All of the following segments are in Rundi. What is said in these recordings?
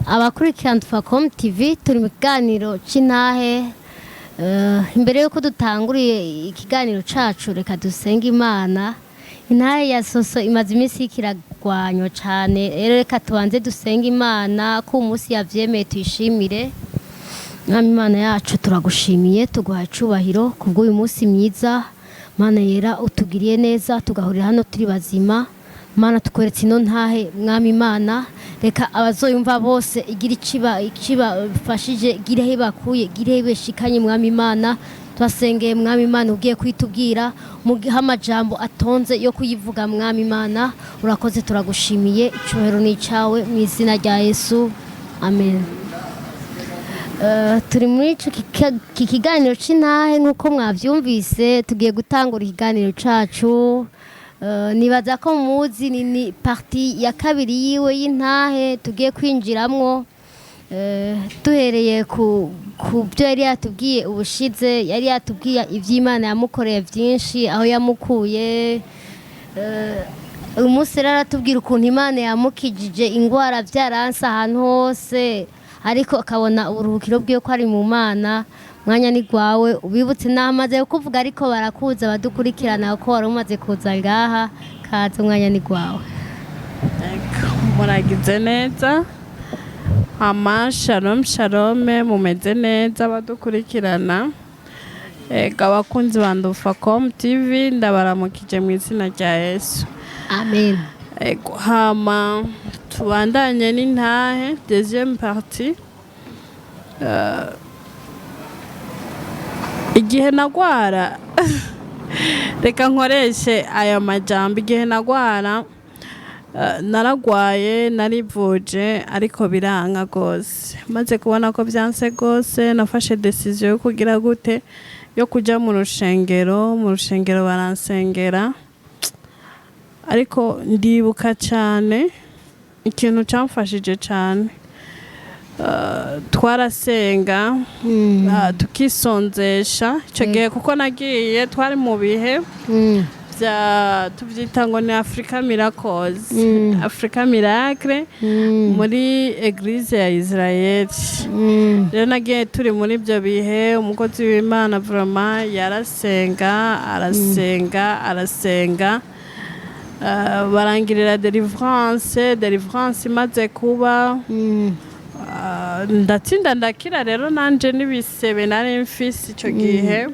Abakurikirana Tufacom TV, turi mu kiganiro c'intahe. Imbere yuko dutanguriye ikiganiro cacu, reka dusenge Imana. Intahe ya Soso imaze iminsi ikiragwanywa cane. Rero reka tubanze dusenge Imana ko umunsi yavyemeye, tuyishimire. Mwami Imana yacu, turagushimiye, tuguha icubahiro kubw'uyu munsi mwiza. Mana yera, utugiriye neza tugahurira hano turi bazima. Mana, tukweretse ino ntahe. Mwami Imana, reka abazoyumva bose igira iciba ikibafashije, igire aho ibakuye, igire aho ibashikanye. Mwami Imana, turasengeye. Mwami Imana, ugiye kwitubwira mugihe amajambo atonze yo kuyivuga. Mwami Imana, urakoze, turagushimiye, icubahiro ni icawe, mu izina rya Yesu, amen. Turi muri ico kiganiro c'intahe. Nk'uko mwavyumvise, tugiye gutangura ikiganiro cacu. Nibaza ko muzi ni partie ya kabiri yiwe y'intahe tugiye kwinjiramwo. Duhereye ku byo yari yatubwiye ubushize, yari yatubwiye ivy'Imana yamukoreye byinshi, aho yamukuye. Uyu munsi rero aratubwira ukuntu Imana yamukijije ingwara byaranse ahantu hose, ariko akabona uburuhukiro bwiwe ko ari mu Mana. Mwanya ni gwawe, ubibutse namaze kukuvuga, ariko barakuza abadukurikirana ko wari umaze kuza ngaha. Kaze, umwanya ni gwawe. Ego, muragize neza. Ama shalom shalom, mumeze neza abadukurikirana? Ego, abakunzi ba Ndufacom TV, ndabaramukije mu izina rya Yesu. Amen. Ego, hama tubandanye n'intahe deuxième partie. Igihe nagwara, reka nkoreshe aya majambo, igihe nagwara, naragwaye, narivuje, ariko biranga rwose. Maze kubona ko byanse rwose, nafashe décision yo kugira gute, yo kuja mu rushengero. Mu rushengero baransengera, ariko ndibuka cyane ikintu cyamfashije cyane. Twarasenga, tukisonzesha icyo gihe, kuko nagiye twari mu bihe bya tubyita ngo ni Africa Miracles, Africa Miracle, muri église ya Israel. Rero nagiye turi muri ibyo bihe. Umukozi w'Imana vraiment yarasenga, arasenga, arasenga. Barangirira délivrance. Délivrance imaze kuba, ndatsinda, ndakira. Rero nanje n'ibisebe nari mfise icyo gihe.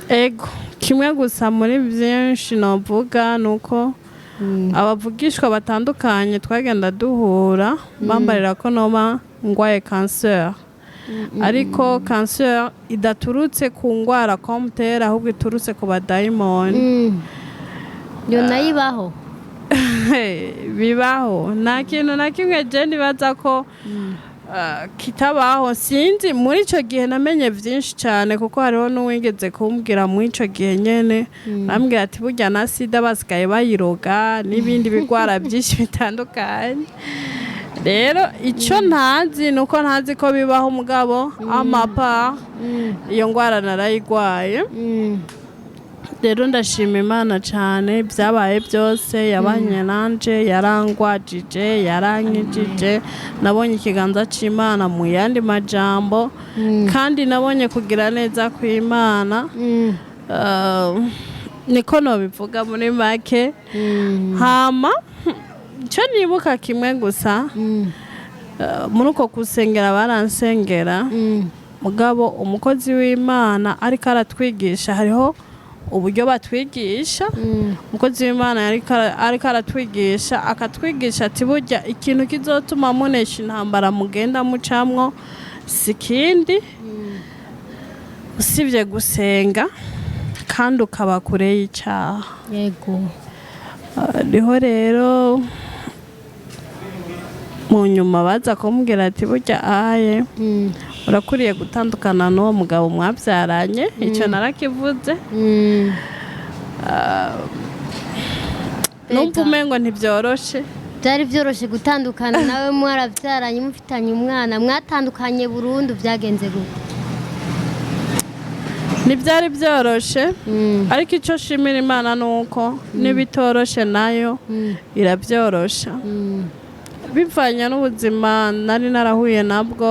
Ego, kimwe gusa muri byinshi novuga ni uko abavugishwa batandukanye twagenda duhura bambarira ko noba ngwaye kanseri, ariko kanseri idaturutse ku ngwara komutera, ahubwo iturutse ku badayimoni. Yo nayo ibaho? Bibaho, nta kintu na kimwe je nibaza ko kitabaho. Sinzi, muri ico gihe namenye vyinshi cyane, kuko hariho n'uwigeze kumbwira muri ico gihe nyene, arambwira ati burya na sida basigaye bayiroga n'ibindi bigwara byinshi bitandukanye. Rero ico ntazi ni uko ntazi ko bibaho, mugabo amapa iyo ngwara narayigwaye. Rero ndashima Imana cyane, byabaye byose yabanye nanje, yarangwajije, yarankijije. Nabonye ikiganza cy'Imana mu yandi majambo, kandi nabonye kugira neza kw'Imana. Niko nobivuga muri make. Hama icyo nibuka kimwe gusa, muri uko gusengera baransengera, mugabo umukozi w'Imana ariko aratwigisha, hariho uburyo batwigisha. Umukozi w'Imana ariko aratwigisha, akatwigisha ati burya ikintu kizotuma munesha intambara mugenda mucamwo si kindi usibye gusenga kandi ukaba kure y'icyaha. Niho rero mu nyuma baza kumbwira ati burya aye urakuriye gutandukana n'uwo mugabo mwabyaranye. Icyo narakivuze. Numva umengo ntibyoroshe. Byari byoroshye gutandukana nawe mwarabyaranye, mufitanye umwana? Mwatandukanye burundu? Byagenze gute? Ntibyari byoroshe, ariko icyo nshimira Imana ni uko n'ibitoroshe nayo irabyorosha. Bivanye n'ubuzima nari narahuye nabwo,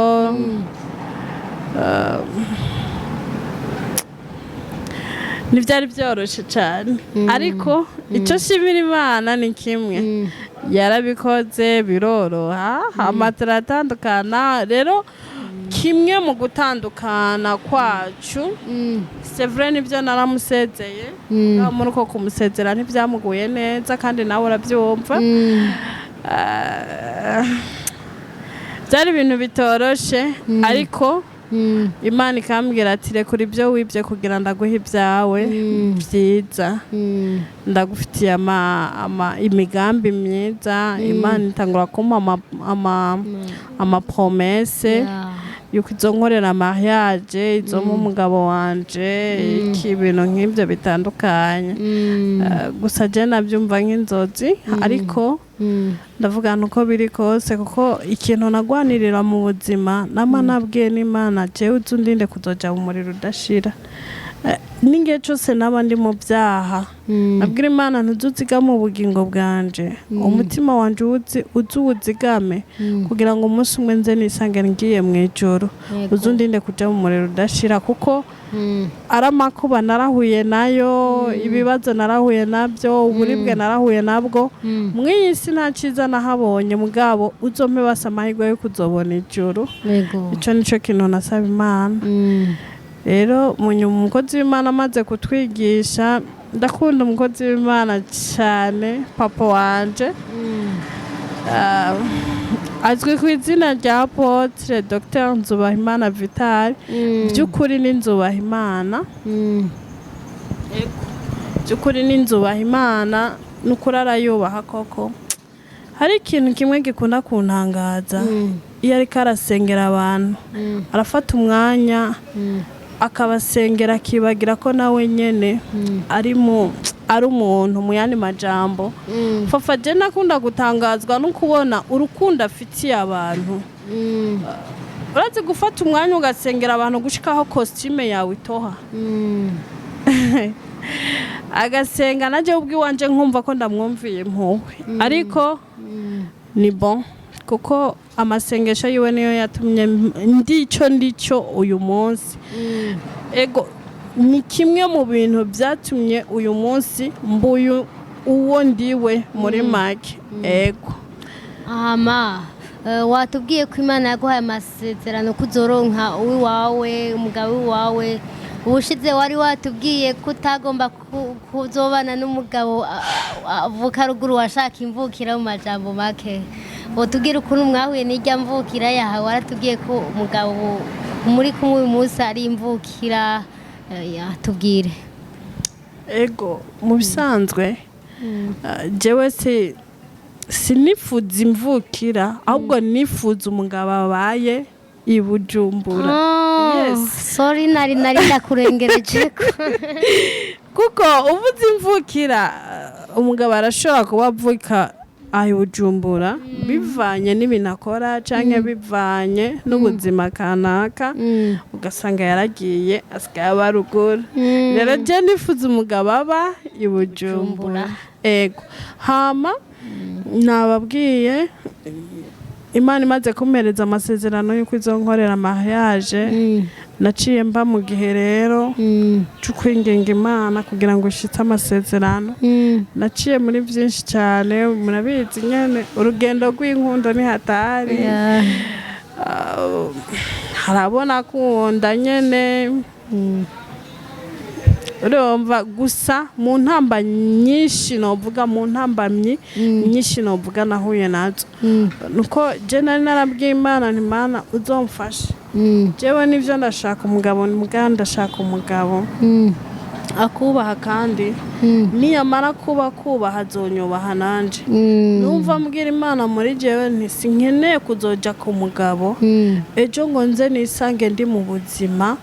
ntibyari byoroshye cyane, ariko icyo nshimira Imana ni kimwe: yarabikoze biroroha, hama turatandukana. Rero kimwe mu gutandukana kwacu, c'est vrai, nibyo, naramusezeye. Mugabo muri uko kumusezera ntibyamuguye neza, kandi nawe urabyumva. Byari ibintu bitoroshe, ariko Imana ikambwira ati: "Rekura ibyo wibye kugira ndaguhe ibyawe byiza, ndagufitiye imigambi myiza." Imana itangura kumpa ama promesses yuko izo nkorera mariage, izompa umugabo wanje, iki, ibintu nk'ibyo bitandukanye. Gusa je nabyumva nk'inzozi, ariko ndavuga uko biri kose, kuko ikintu nagwanirira mu buzima, nama nabwiye n'Imana: "Jewe uzi undinde kuzoja mu muriro udashira." N'igihe cose naba ndi mu byaha, nabwira Imana: "Ntuzuzigame ubugingo bwanje, umutima wanje uzi uwuzigame, kugira ngo umunsi umwe nze nisange ngiye mu ijoro. Uzi undinde kuja mu muriro udashira," kuko ari amakuba narahuye nayo, ibibazo narahuye nabyo, uburibwe narahuye nabwo. Mw'iyi si nta cyiza nahabonye, mugabo uzompe basi amahirwe yo kuzobona ijuru. Ico nico kintu nasaba Imana. Rero mu nyuma umukozi w'Imana amaze kutwigisha, ndakunda umukozi w'Imana cyane, papa wanje, azwi ku izina rya Apôtre Dr Nzubahimana Vital. By'ukuri ni Nzubahimana, by'ukuri ni Nzubahimana, n'ukuri arayubaha koko. Hari ikintu kimwe gikunda kuntangaza: iyo ariko arasengera abantu, arafata umwanya akabasengera, akibagira ko nawe nyene ari mu ari umuntu. Mu yandi majambo, Fafa, je nakunda gutangazwa no kubona urukundo afitiye abantu. Urazi gufata umwanya ugasengera abantu gushikaho costume yawe itoha, agasenga, najye ubwiwanje nkumva ko ndamwumviye impuhwe. Ariko ni bon, kuko amasengesho yiwe niyo yatumye ndico ndico uyu munsi. Ego, ni kimwe mu bintu byatumye uyu munsi mbuyu uwo ndiwe muri make. Ego. Hama watubwiye ko Imana yaguhaye amasezerano ko uzoronka uwiwawe, umugabo w'iwawe. Ubushize wari watubwiye ko utagomba kuzobana n'umugabo avuka ruguru, washaka imvukira. Mu majambo make, wotubwira ukuntu mwahuye n'irya mvukira yahawe? Waratubwiye ko umugabo muri kumwe uyu munsi ari imvukira. Tubwire. Ego, mu bisanzwe jewe si sinifuza imvukira, ahubwo nifuza umugabo abaye i Bujumbura. Oh, Yes. Sorry, nari ndakurengereje ko. Kuko uvuze imvukira, umugabo arashobora kuba avuka aho i Bujumbura, bivanye n'ibintu akora canke bivanye n'ubuzima kanaka, ugasanga yaragiye, asigaye aba ruguru. Rero je nifuza umugabo aba i Bujumbura. Ego, hama nababwiye, Imana imaze kumpereza amasezerano y'uko izonkorera mariage, naciye mba mu gihe rero cyo kwinginga Imana kugira ngo ishitse amasezerano. Naciye muri byinshi cyane, murabizi nyene urugendo rw'inkundo ni hatari. Harabona kunda nyene, urumva. Gusa mu ntamba nyinshi novuga, mu ntambamyi nyinshi novuga nahuye nazo, nuko je nari narabwiye Imana nti: "Mana, uzomfashe, jewe nivyo ndashaka umugabo, mugabo ndashaka umugabo akubaha, kandi niyamara kuba kubaha azonyubaha nanje." Numva mbwira Imana muri jewe nti: "Sinkeneye kuzoja ku mugabo ejo ngo nze nisange ndi mu buzima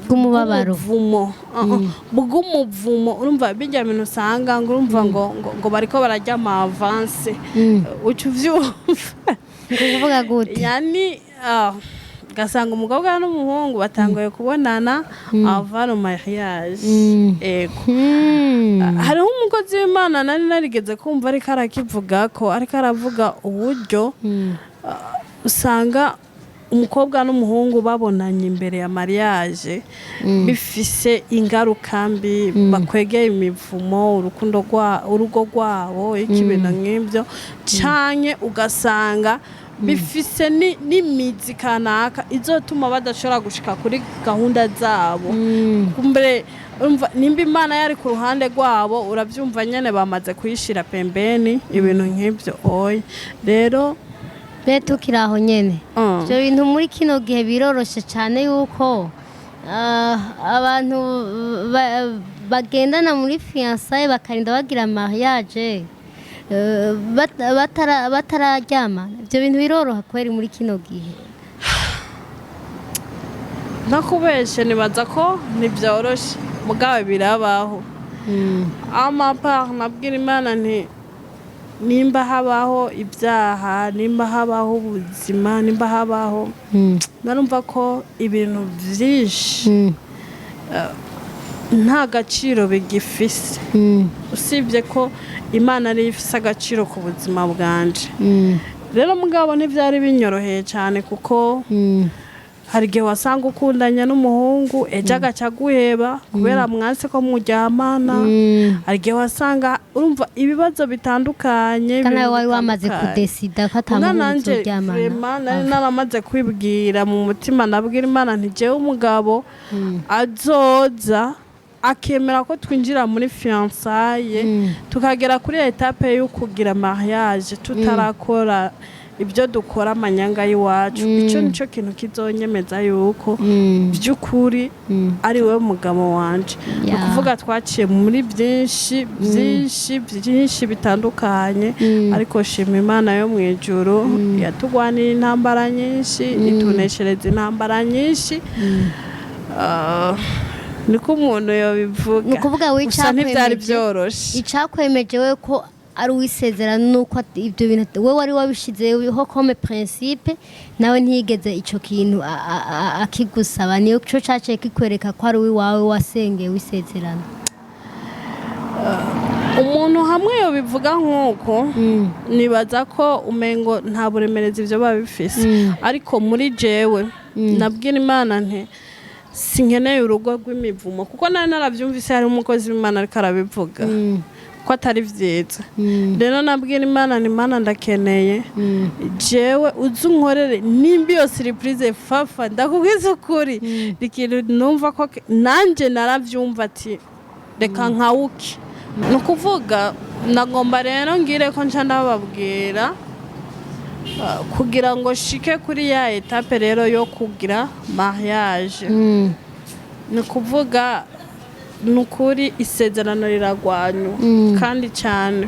bw'umubabaro." Bw'umuvumo. Bw'umuvumo. Urumva bijya bintu usanga ngo urumva ngo bariko bararya ama avance, uca uvyumva. Ni kuvuga gute? Yani Ugasanga umukobwa n'umuhungu batanguye kubonana avant le mariage. Ego. Hariho umukozi w'Imana nari narigeze kumva ariko arakivuga ko ariko aravuga uburyo usanga umukobwa n'umuhungu babonanye imbere ya mariage bifise ingaruka mbi, bakwegeye imivumo urukundo rwa urugo rwabo, iki, ibintu nk'ibyo, canke ugasanga bifise n'imizi kanaka izotuma badashobora gushika kuri gahunda zabo. Kumbere urumva nimba Imana yari ku ruhande rwabo, urabyumva nyene bamaze kuyishira pembeni, ibintu nk'ibyo. Oya rero. Be tukiri aho nyene, ibyo bintu muri kino gihe biroroshe cyane yuko abantu bagendana muri fiançailles bakarinda bagira mariage batararyamana. Ibyo bintu biroroha kweri muri kino gihe? Ntakubeshe, nibaza ko ntibyoroshe, mugabo birabaho. Amapart nabwira Imana nti nimba habaho ibyaha, nimba habaho ubuzima, nimba habaho, narumva ko ibintu byinshi nta gaciro bigifise, usibye ko Imana ariyo ifise agaciro ku buzima bwanje. Rero mugabo ntibyari binyoroheye cyane, kuko hari igihe wasanga ukundanye n'umuhungu, ejo agaca aguheba kubera mwanse ko muryamana. Hari igihe wasanga urumva ibibazo bitandukanye, kandi nawe ibintu wari wamaze bitandukanye. Kudesida ko Ubwo atamuhungu nanje uzoryamana. Vraiment, nari naramaze kwibwira mu mutima, nabwira Imana nti jewe umugabo azoza akemera ko twinjira muri fiançailles, tukagera kuri étape yo kugira mariage tutarakora ibyo dukora amanyanga y'iwacu, icyo nicyo kintu kizonyemeza yuko by'ukuri ari we mugabo wanje. Ni ukuvuga twaciye muri byinshi byinshi byinshi bitandukanye, ariko shima Imana yo mu ijuru yatugwaniye intambara nyinshi, ituneshereza intambara nyinshi. Niko umuntu yobivuga. Ni ukuvuga we Gusa ntibyari icakwemeje- byoroshe. Icakwemeje we ko ari uwisezerano nuko ibyo bintu we wari wabishizeho comme principe, nawe ntiyigeze ico kintu akigusaba, niyo cyo caciye kikwereka ko ari uwiwawe wasengeye w'isezerano. Umuntu hamwe yobivuga nk'uko, nibaza ko umengo nta buremerezi ibyo biba bifise, ariko muri jewe nabwira Imana nti sinkeneye urugo rw'imivumo, kuko nari narabyumvise hari umukozi w'Imana ariko arabivuga ko atari byiza. Rero nabwira Imana ni Imana ndakeneye jewe uze unkorere nimba iyo surprise. Fafa, ndakubwiza ukuri, ni ikintu numva ko nanjye narabyumva ati reka nkawuke. Ni ukuvuga nagomba rero ngire ko nca ndababwira, kugira ngo shike kuri ya étape rero yo kugira mariage. Ni ukuvuga ni ukuri isezerano riragwanywa, kandi cyane.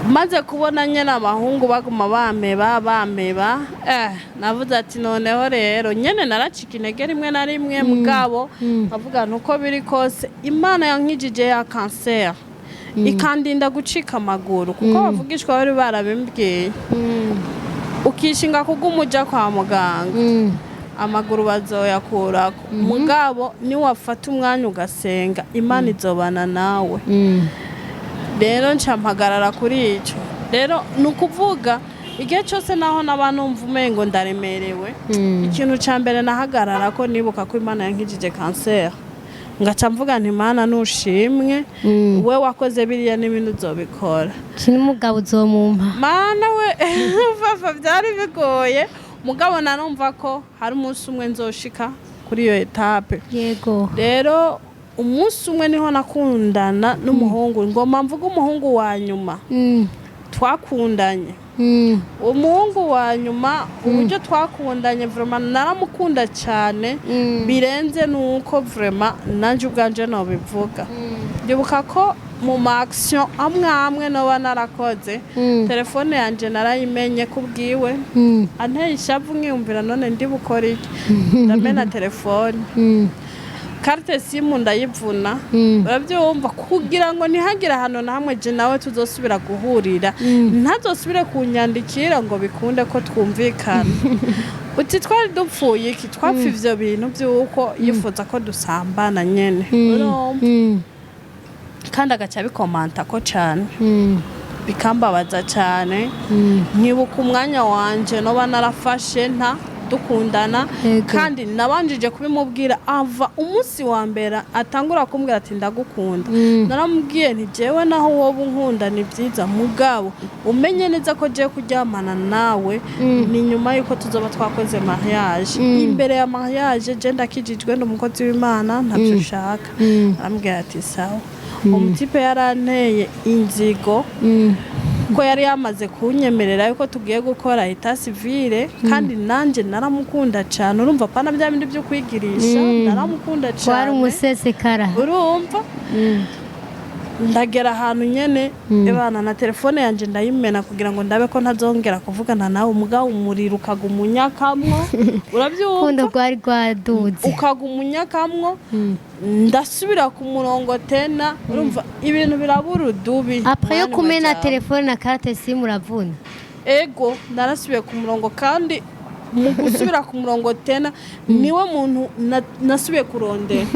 Maze kubona nyine abahungu baguma bampeba bampeba, navuze ati noneho rero nyene naracika intege rimwe na rimwe, mugabo nkavuga ntuko biri kose Imana yankijije ya kanseri, ikandinda gucika amaguru, kuko abavugishwa bari barabimbwiye, ukishinga kuguma uja kwa muganga, amaguru bazoyakurako, mugabo niwafata umwanya ugasenga, Imana izobana nawe. Rero nca mpagarara kuri icyo. Rero ni ukuvuga igihe cyose naho naba numva umengo ndaremerewe, ikintu cya mbere nahagarara ko nibuka ko Imana yankijije kanseri, ngaca mvuga nti Imana nushimwe, we wakoze biriya n'ibindi uzobikora. N'umugabo uzomumpa. Mana we, fafa, byari bigoye, mugabo narumva ko hari umunsi umwe nzoshika kuri iyo étape. Rero umunsi umwe niho nakundana n'umuhungu, ngoma mvuga umuhungu wa nyuma twakundanye. Umuhungu wa nyuma, uburyo twakundanye, vraiment naramukunda cyane, birenze nuko vraiment nanjye ubwanje nobivuga. Ndibuka ko mu ma action amwe amwe noba narakoze, telefone yanjye narayimenye kubwiwe. Anteye ishavu, nkiyumvira none ndi bukore iki, ndamena telefone. Carte SIM ndayivuna. Urabyumva, kugira ngo ntihagire ahantu na hamwe je nawe tuzosubira guhurira, ntazosubire kunyandikira ngo bikunde ko twumvikana. Uti twari dupfuye iki? Twapfa ivyo bintu vy'uko yifuza ko dusambana nyene, urumva? Kandi agaca abikomanta ko cane, bikambabaza cane. Nkibuka umwanya wanje noba narafashe nta dukundana. Kandi nabanjije kubimubwira ava umunsi wa mbere atangura kumbwira ati ndagukunda. Naramubwiye nti jewe naho woba unkunda ni byiza, mugabo umenye neza ko jewe kuryamana nawe ni nyuma yuko tuzoba twakoze mariage. Imbere ya mariage je ndakijijwe, ndi umukozi w'Imana, ntabyo ushaka. Arambwira ati sawa. Umutipe yaranteye inzigo ko yari yamaze kunyemerera yuko tugiye gukora état civil, kandi nanjye naramukunda cyane, urumva, pana bya bindi byo kwigirisha, naramukunda Wari cyane. umusesekara. Urumva, ndagera ahantu nyene ebana na telefone yanjye ndayimena kugira ngo ndabe ko ntazongera kuvugana nawe. Umugabo umuriro ukaguma unyakamwo, urabyumva? Urukundo rwari rwaduze. Ukaguma unyakamwo. Ndasubira ku murongo tena, urumva ibintu birabura udubi. Après yo Mwanya kumena majambo. telefone na carte SIM, uravuna. Ego, narasubiye ku murongo, kandi mu gusubira ku murongo tena niwe muntu nasubiye kurondera.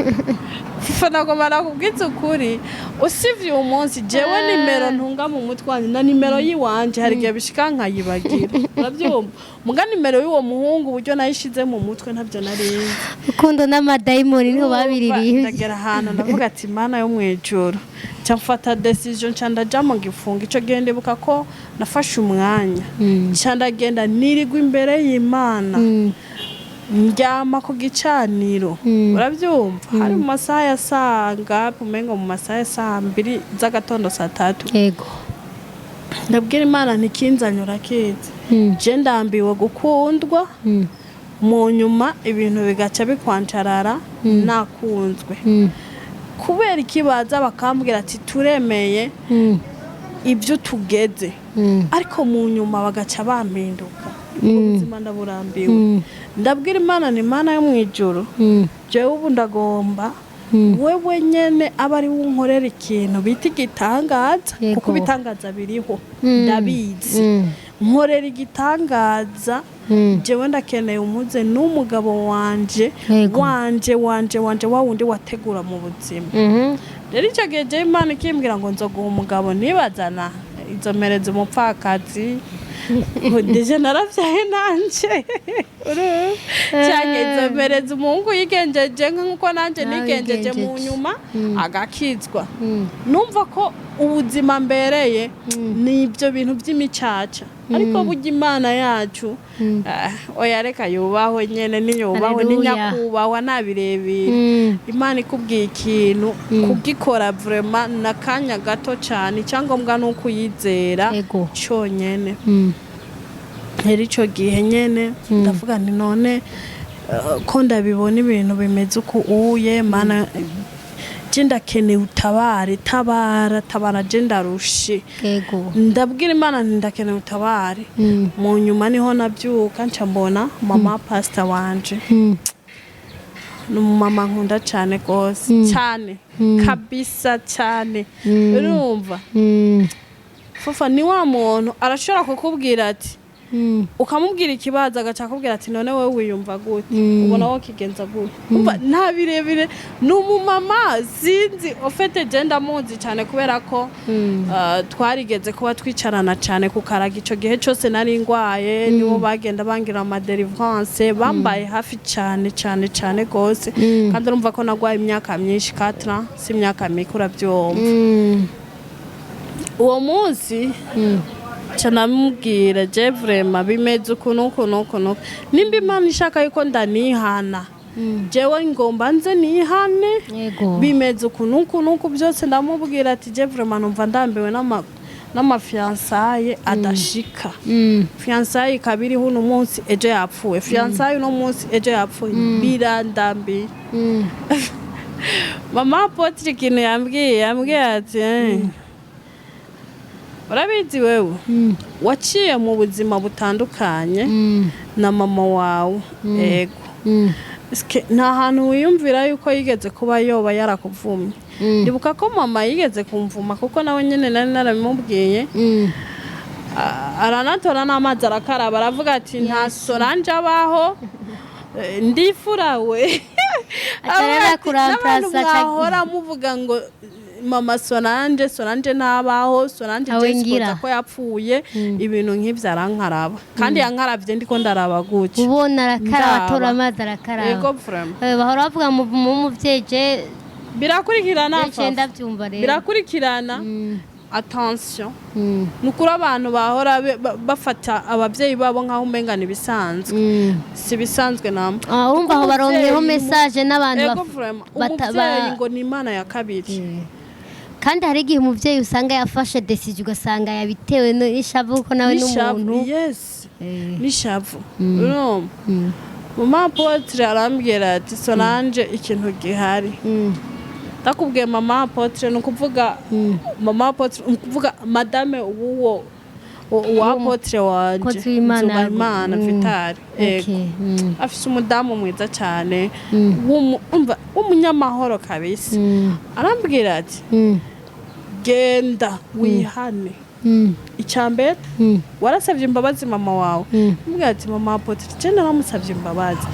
Fifa, nagomba nakubwiza ukuri, usivye uwo munsi jewe nimero ntunga mu mutwe wanje na nimero yiwanje hari igihe bishika nkayibagira, urabyumva? Muga nimero y'uwo muhungu, uburyo nayishize mu mutwe ntabyo narinzi. Urukundo n'amadayimoni niho babiririye. Ndagera ahantu ndavuga ati Mana yo mu ijuru, nca mfata décision, nca ndaja mu gifungo. Ico gihe ndibuka ko nafashe umwanya, nca ndagenda nirigwa imbere y'Imana, ndyama ku gicaniro. Urabyumva, hari mu masaha ya saa ngapi? Umengo mu masaha ya saa 2 z'agatondo, saa 3. Ndabwira Imana ntikinzanye urakizi, je ndambiwe gukundwa, mu nyuma ibintu bigaca bikwancarara nakunzwe. Kubera ikibaza bakambwira ati turemeye ibyo tugeze, ariko mu nyuma bagaca bampinduka. Ubwo buzima ndaburambiwe. Ndabwira Imana ni Imana yo mu ijuru, jewe ubu ndagomba wewe nyene aba ari we unkorera ikintu bita igitangaza, kuko ibitangaza biriho, ndabizi. Nkorera igitangaza. Jewe ndakeneye umuze n'umugabo wanje, wanje wanje wanje, wa wundi wategura mu buzima. Rero icyo gihe jewe Imana ikimbwira ngo nzoguha umugabo, nibazana izo mpereza umupfakazi, déjà naravyaye nanje canke izo mpereza umuhungu yigenjeje nk'uko nanje Nawe nigenjeje mu wigenjeje. nyuma agakizwa. Numva ko ubuzima mbereye ni ibyo bintu by'imicaca, ariko burya Imana yacu, oya reka yubahwe nyene, niyubahwe, ni Haleluya. nyakubahwa nta birebire. Imana ikubwiye ikintu, kugikora vraiment n'akanya gato cyane, icyangombwa ni ukuyizera cyonyene. Rero icyo gihe nyene ndavuga nti none ko ndabibona ibintu bimeze uku uye, Mana je ndakeneye utabare, tabara, tabara, je ndarushe. Ndabwira Imana nti ndakeneye utabare. Mu nyuma niho nabyuka nca mbona mama pasita wanje. Ni umumama nkunda cyane rwose, cyane kabisa cyane, urumva? Fufa, ni wa muntu arashobora kukubwira ati, ukamubwira ikibazo agaca akubwira ati none wowe wiyumva gute? Ubona wowe kigenza gute? Umva, nta birebire, ni umumama sinzi ufite, je ndamuzi cyane kubera ko twarigeze kuba twicarana cyane ku karaga. Ico gihe cyose nari ngwaye nibo bagenda bangira ama délivrance, bambaye hafi cyane cyane cyane gose. Kandi urumva ko nagwaye imyaka myinshi, 4 ans, si imyaka mike, urabyumva? Uwo munsi nca namubwira je vraiment bimeze uku n'uku n'uku n'uku, nimba Imana ishaka yuko ndanihana, jewe ngomba nze nihane. Bimeze uku n'uku n'uku byose ndamubwira ati je vraiment numva ndambiwe n'ama fiançailles adashika. Fiançailles ikaba iriho uno munsi, ejo yapfuye, fiançailles uno munsi, ejo yapfuye, birandambiye. Mama apôtre ikintu yambwiye ati urabizi wewe waciye mu buzima butandukanye na mama wawe, ego. Eske nta hantu wiyumvira yuko yigeze kuba yoba yarakuvumye? Ndibuka ko mama yigeze kumvuma, kuko nawe nyene nari narabimubwiye. Aranatora n'amazi arakaraba, aravuga ati: "Nta Solange abaho, ndifurawe." Atarara kuramplasa. N'abantu mwahora muvuga ngo mama Solange, Solange ntabaho, Solange Awe Jessica ngira. ko yapfuye, ibintu nk'ivyo. Arankaraba, kandi yankaravye ndiko ndaraba gutya. Ubona arakaraba. Ndaba. Atora amazi arakaraba. Ego, vraiment. Bahora bavuga mu muvyeyi je Birakurikirana. je Fafa. Ndavyumva rero. Birakurikirana. Attention, ni ukuri abantu bahora bafata ababyeyi babo nk'aho umenga ni ibisanzwe. Si ibisanzwe namba. Ah, urumva aho baronkeyeho message n'abantu Ego, vraiment. Umuvyeyi ngo ni imana ya kabiri. Kandi hari igihe umuvyeyi usanga yafashe decision, ugasanga yabitewe n'ishavu, kuko nawe N'ishavu. n'umuntu. Yes, n'ishavu, urumva. Mama apôtre arambwira ati: "Solange, ikintu gihari, ndakubwiye." Mama apôtre, ni ukuvuga mama apôtre, ni ukuvuga madame w'uwo wa apôtre wanje. Umukozi w'Imana. Nzubahimana Vitali, ego. Okay. Afise umudamu mwiza cyane, umva, w'umunyamahoro kabisa. Arambwira ati: "Genda wihane. Icya mbere, warasabye imbabazi mama wawe?" Mbwira ati: "Mama apôtre, je naramusabye imbabazi,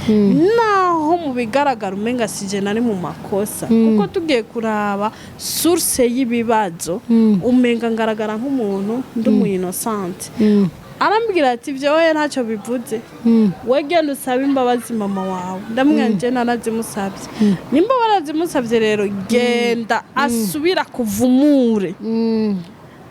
naho mu bigaragara umenga sije nari mu makosa, kuko tugiye kuraba source y'ibibazo, umenga ngaragara nk'umuntu ndi umu innocente." Arambwira ati: "Ibyo wowe ntacyo bivuze, we genda usabe imbabazi mama wawe." Ndamubwira: "Njye narazimusabye." "Nimba warazimusabye rero, genda asubira kuvumure."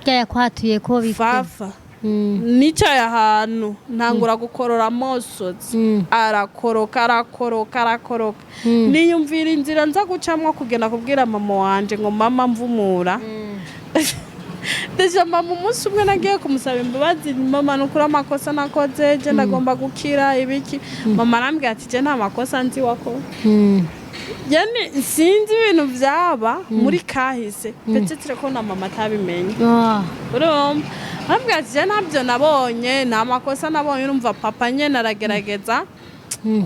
Rya yakwatuye ko bifite. Fafa, nicaye ahantu ntangura gukorora amosozi. Arakoroka, arakoroka, arakoroka. Niyumvira inzira nza gucamwo kugenda kubwira mama wanje ngo: "Mama, mvumura." Déjà mama, umunsi umwe nagiye kumusaba imbabazi: "Mama, nukuri amakosa nakoze, je ndagomba gukira ibiki." Mama arambwira ati: "Je nta makosa nzi wakoze." Yani sinzi ibintu vyaba muri kahise, peut-être ko na mama atabimenye. Urumva, arambwira ati: "Je ntabyo nabonye, nta makosa nabonye." Urumva, papa nyene aragerageza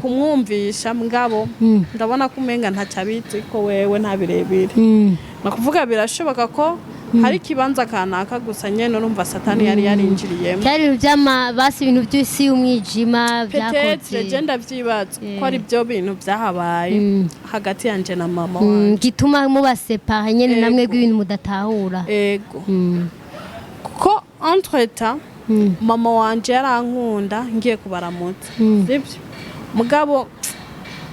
kumwumvisha, mugabo ndabona ko umenga ntacyo abizi, ko wewe nta birebire. Ni ukuvuga birashoboka ko hari ikibanza kanaka gusa nyene, urumva, satani yari yarinjiriyemo. Byari ibintu by'ama basi, ibintu by'isi y'umwijima Peut-être. byakoze. Je ndavyibaza ko ari byo bintu byahabaye hagati yanje na mama wanje. Gituma muba séparés nyene namwe Ego. bw'ibintu mudatahura. Ego, kuko entre temps mama wanje yarankunda ngiye kubaramutsa, sibyo? Mugabo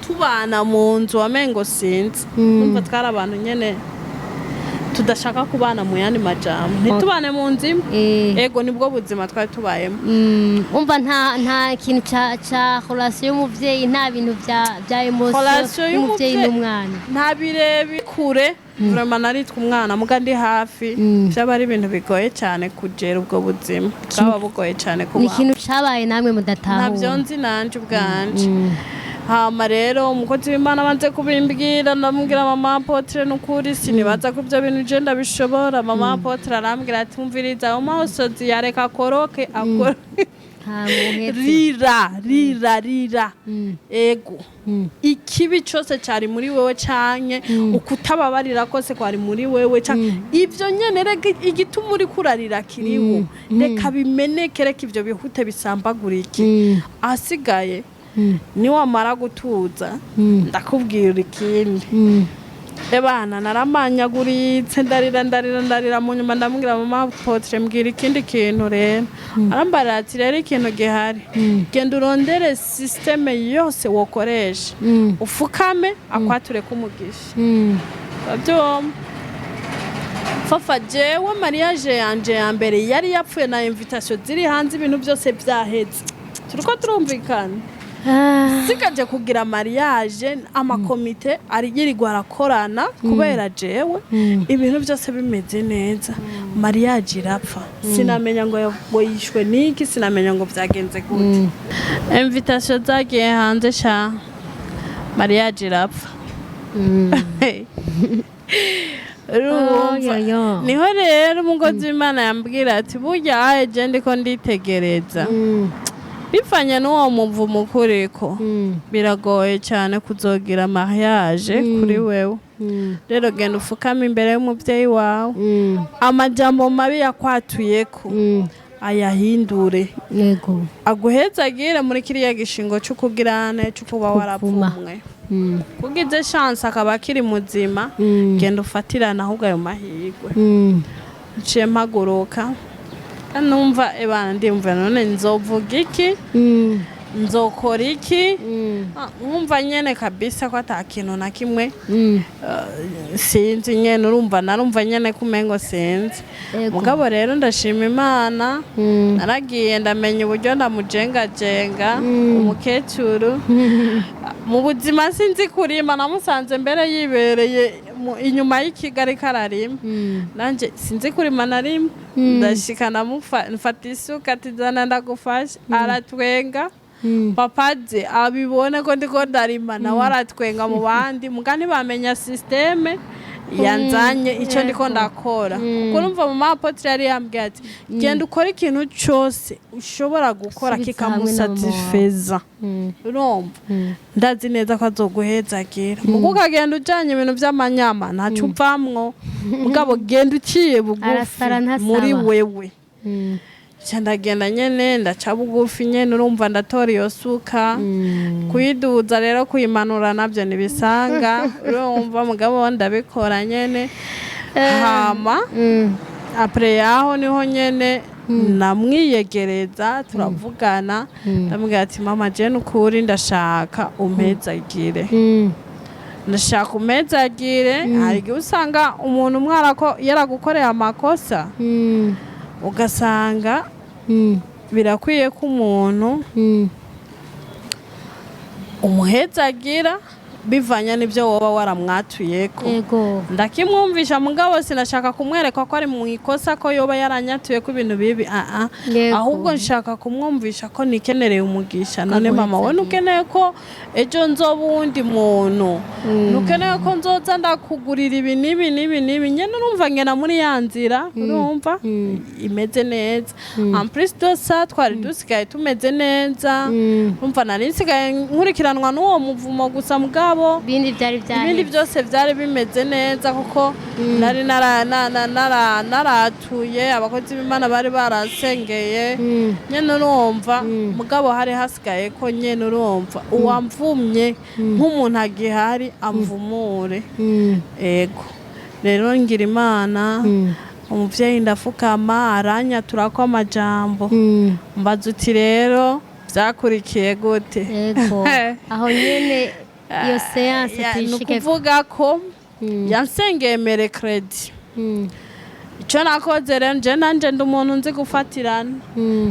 tubana mu nzu wamengo sinzi. Numva twari abantu nyene tudashaka kubana, mu yandi majambo ntitubane mu nzu imwe. Ego, nibwo buzima twari tubayemo. Umva, nta kintu ca relation y'umuvyeyi, nta bintu vya émotion Relation y'umuvyeyi y'umuvyeyi. n'umwana. Nta birebi kure, vraiment naritwa umwana muga ndi hafi. Byaba ari ibintu bigoye cyane kugera ubwo buzima, bwaba bugoye cyane Ni kubaho. ikintu cabaye namwe mudatahura. Ntabyo nzi nanje ubwanje. Hama rero umukozi w'Imana abanze kubimbwira, ndamubwira: "Mama apôtre, nukuri sinibaza ko ibyo bintu je ndabishobora." Mama apôtre arambwira ati: "Umviriza, ayo masozi yareka akoroke, akoroke." Nta muhetse. Rira, rira, rira. Ego, ikibi cyose cyari muri wewe, canke ukutababarira kose kwari muri wewe, canke ivyo nyene, rega igituma uri kurarira kiriho, reka bimeneke, reka ivyo bihute bisambagurike. Ahasigaye, niwamara gutuza, ndakubwira ikindi." Ebana, naramanyaguritse, ndarira, ndarira, ndarira. Mu nyuma ndamubwira: "Mama apôtre, mbwira ikindi kintu rero." Arambarira ati: "Rero ikintu gihari, genda urondere système yose wokoresha, ufukame akwature k'umugisha." Urabyumva Fafa, jewe mariage yanje ya mbere yari yapfuye, na invitation ziri hanze, ibintu byose byaheze, turiko turumvikana. Sigaje kugira mariage, amakomite arigirirwa arakorana kubera jewe, ibintu byose bimeze neza, mariage irapfa. Sinamenya ngo yishwe niki, sinamenya ngo byagenze gute. Invitation zagiye hanze sha, mariage irapfa. Urumva, Yo, yo. niho rero umukozi w'Imana yambwira ati: "Burya aje ndiko nditegereza." Bivanye n'uwo muvumo ukuriko, biragoye cyane kuzogira mariage kuri wewe. Rero genda ufukame imbere y'umubyeyi wawe, amajambo mabi yakwatuyeko ayahindure, aguhezagire muri kiriya gishingo c'ukugirane, c'ukuba Kuvuma. waravumwe. Kugize chance akaba akiri muzima, genda ufatirane ahubwo ayo mahirwe. Nciye mpaguruka, numva ebana, ndimva none nzovuga iki? Nzokora iki? Nkumva nyene kabisa ko ata kintu na kimwe. Sinzi nyene, urumva narumva nyene ko umengo sinzi. Mugabo rero ndashima Imana, naragiye ndamenya uburyo ndamujengajenga umukecuru mu buzima. Sinzi kurima, namusanze mbere yibereye inyuma y'ikigo ariko ararima. Nanje sinzi kurima na rimwe. Ndashika mfata isuka ati: "Zana ndagufashe." Aratwenga. Papa je abibone ko ndiko ndarima, nawe aratwenga mu bandi, muga ntibamenya système yanzanye icyo ndiko ndakora, kuko urumva mama apôtre yari yambwiye ati: "Genda ukore ikintu cyose ushobora gukora Subiza hamwe na mama wawe. kikamusatisfeza, urumva ndazi neza ko azoguhezagira. Mugo ukagenda ujanye ibintu vy'amanyama, ntacyo uvamwo. Mugabo genda uciye bugufi Arasara ntasaba. muri wewe." Nca ndagenda nyene, ndaca bugufi nyene, urumva ndatora iyo suka. Kuyiduza rero, kuyimanura nabyo ntibisanga, urumva, mugabo ndabikora nyene. Hama après yaho niho nyene namwiyegereza, turavugana. Ndamubwira ati: "Mama, je nukuri ndashaka umpezagire, ndashaka umpezagire." Hari igihe usanga umuntu umwarako yaragukoreye amakosa, ugasanga birakwiye ko umuntu umuhezagira bivanye n'ibyo woba waramwatuyeko. Ndakimwumvisha, mugabo sinashaka kumwereka ko ari mu ikosa, ko yoba yaranyatuye ko ibintu bibi, aa. Ahubwo nshaka kumwumvisha ko nikenereye umugisha. None mama, we ntukeneye ko ejo nzoba uwundi muntu? Ntukeneye ko nzoza ndakugurira ibi n'ibi n'ibi n'ibi nyene? Urumva ngena muri ya nzira, urumva imeze neza. En plus de ça, twari dusigaye tumeze neza. Urumva nari nsigaye nkurikiranwa n'uwo muvumo gusa, mugabo ibindi byari ibindi byaheze. Byose byari bimeze neza, kuko nari naratuye, abakozi b'Imana bari barasengeye nyene, urumva. Mugabo hari hasigaye ko nyene, urumva, uwamvumye nk'umuntu agihari amvumure. Ego rero, ngira Imana, umuvyeyi ndafukama, aranyaturako amajambo. Mbaza uti: "Rero byakurikiye gute?" Yego, aho nyene iyo séance Ni tuyishike. ukuvuga ko yansengeye mercredi. Icyo nakoze rero, nje nanje ndi umuntu nzi gufatirana.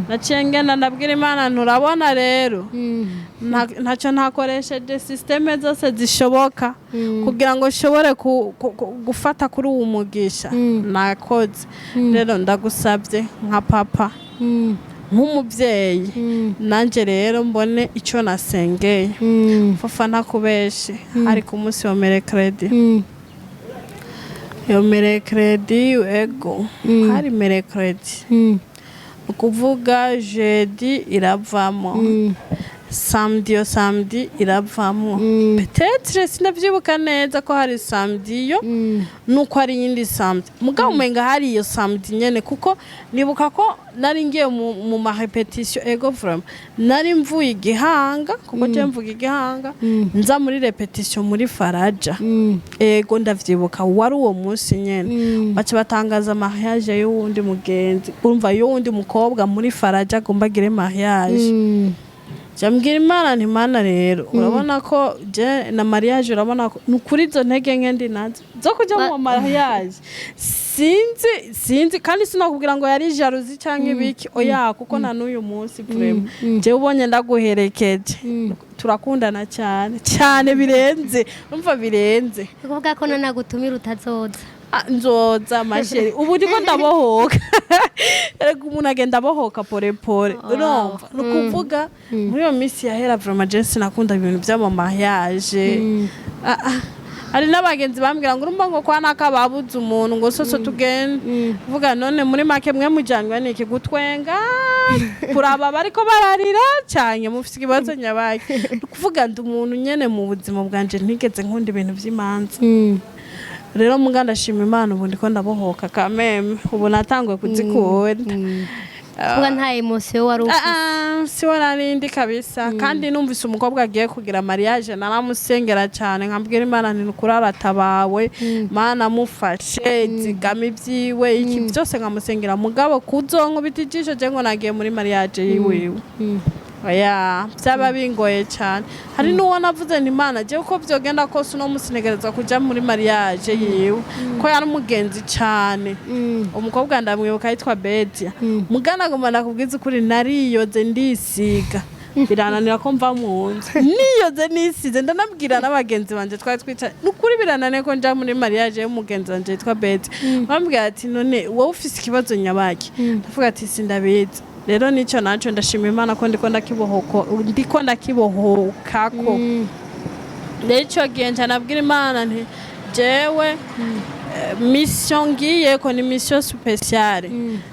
Naciye ngenda ndabwira Imana: "Nturabona rero, ntacyo ntakoresheje, système zose zishoboka kugira ngo nshobore gufata kuri uwo mugisha nakoze. Rero ndagusabye nka papa, nk'umubyeyi, nanjye rero mbone icyo nasengeye." Fafa, ntakubeshe, hari ku munsi wa mercredi. Iyo mercredi, ego, hari mercredi, ni ukuvuga jeudi iravamo, samedi, iyo samedi iravamo. Peut-être sinabyibuka neza ko hari samedi yo nuko hari iyindi samedi, mugabo umenga hari iyo samedi nyene, kuko nibuka ko nari ngiye mu ma répétition. Ego, vraiment nari mvuye igihanga, kuko je mvuga igihanga, nza muri répétition muri Faraja. Ego, ndavyibuka, wari uwo munsi nyene baca batangaza mariage y'uwundi mugenzi, urumva, y'uwundi mukobwa muri Faraja agomba agire mariage. Jambwira Imana nti: "Mana rero, urabona ko je na mariage, urabona ko ni ukuri izo ntege nke ndi nazo zo kuja mu mariage, sinzi, sinzi." Kandi sinakubwira ngo yari jalousie canke ibiki, oya, kuko na n'uyu munsi vraiment jewe ubonye ndaguherekeje, turakundana cyane cyane birenze, urumva, birenze. Ni ukuvuga ko nanagutumira utazoza? Ah, nzoza ma chérie, ubu ndiko ndabohoka. Erega umuntu agenda abohoka pore pore. Urumva, ni ukuvuga muri iyo minsi yahera vraiment je sinakunda ibintu by'ama mariage. Ah, ah. Hari n'abagenzi bambwira ngo urumva ngo kwa naka babuze umuntu, ngo soso tugende. Vuga none muri make mwe mujanywe niki? Gutwenga, kuraba bariko bararira, cyane mufite ikibazo nyabaki? Ni ukuvuga ndi umuntu nyene mu buzima bwanje ntigeze nkunda ibintu vy'imanza. Rero muga ndashima Imana, ubu ndiko ndabohoka kameme, ubu natanguye kuzikunda. Kuba nta émotion wari ufite. Ah, ah, siwe narindi kabisa. Kandi numvise umukobwa agiye kugira mariage, naramusengera cyane, nkabwira Imana nti nukuri aratabawe, Mana mufashe, zigama ibyiwe, iki byose, nkamusengera. Mugabo kuzonkubita ijisho je ngo nagiye muri mariage yiwiwe, oya, byaba bingoye cyane. Hari n'uwo navuze nti Imana, jewe uko vyogenda kose uno musi ntegerezwa kuja muri mariage yiwe, ko yari umugenzi cyane. Umukobwa ndamwibuka yitwa Bedia. Mugana goma nakubwiza ukuri, nariyoze ndisiga, birananira ko mva mu nzu niyoze nisize. Ndanabwira n'abagenzi banje twari twicaye, nukuri birananiye ko nja muri mariage y'umugenzi wanje yitwa Bedia. Bambwira ati none wowe ufise ikibazo nyabaki? Ndavuga ati sindabizi. Rero nico naco ndashima Imana ko ndiko ndakibohoko, ndiko ndakibohokako. Rero ico gihe nca nabwira Imana nti jewe mission ngiyeko ni mission spéciale,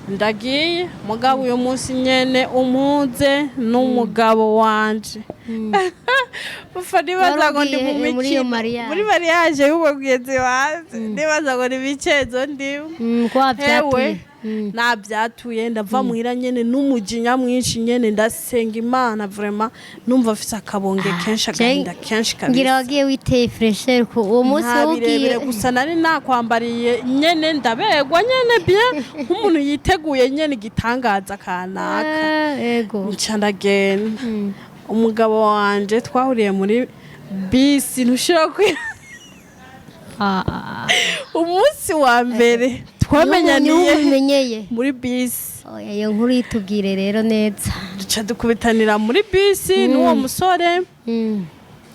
ndagiye, mugabo uyu munsi nyene umpuze n'umugabo wanje. Ufa nibaza ngo ndi mu Wari ugiye muri iyo mikino mariage. Muri mariage y'uwo mugenzi wanje, nibaza ngo ni ibicezo ndimo. Ko wavyatuye. Hewe, nabyatuye, ndava muhira nyene n'umujinya mwinshi nyene, ndasenga Imana vraiment, numva afise akabonge kenshi, agahinda kenshi Ngira kabisa. wagiye witeye fraîcheur ku uwo munsi. Nta wowe ugiye birebire, gusa nari nakwambariye nyene, ndaberwa nyene bien, nk'umuntu yiteguye nyene igitangaza kanaka. Ah, ego. Nca ndagenda. Umugabo wanje twahuriye muri bisi, ntushira kwi Ah, ah, ah. Umunsi wa mbere twamenyaniye Niho umenyeye muri bisi. Oya, iyo nkuru yitubwire rero neza. Duca dukubitanira muri bisi n'uwo musore.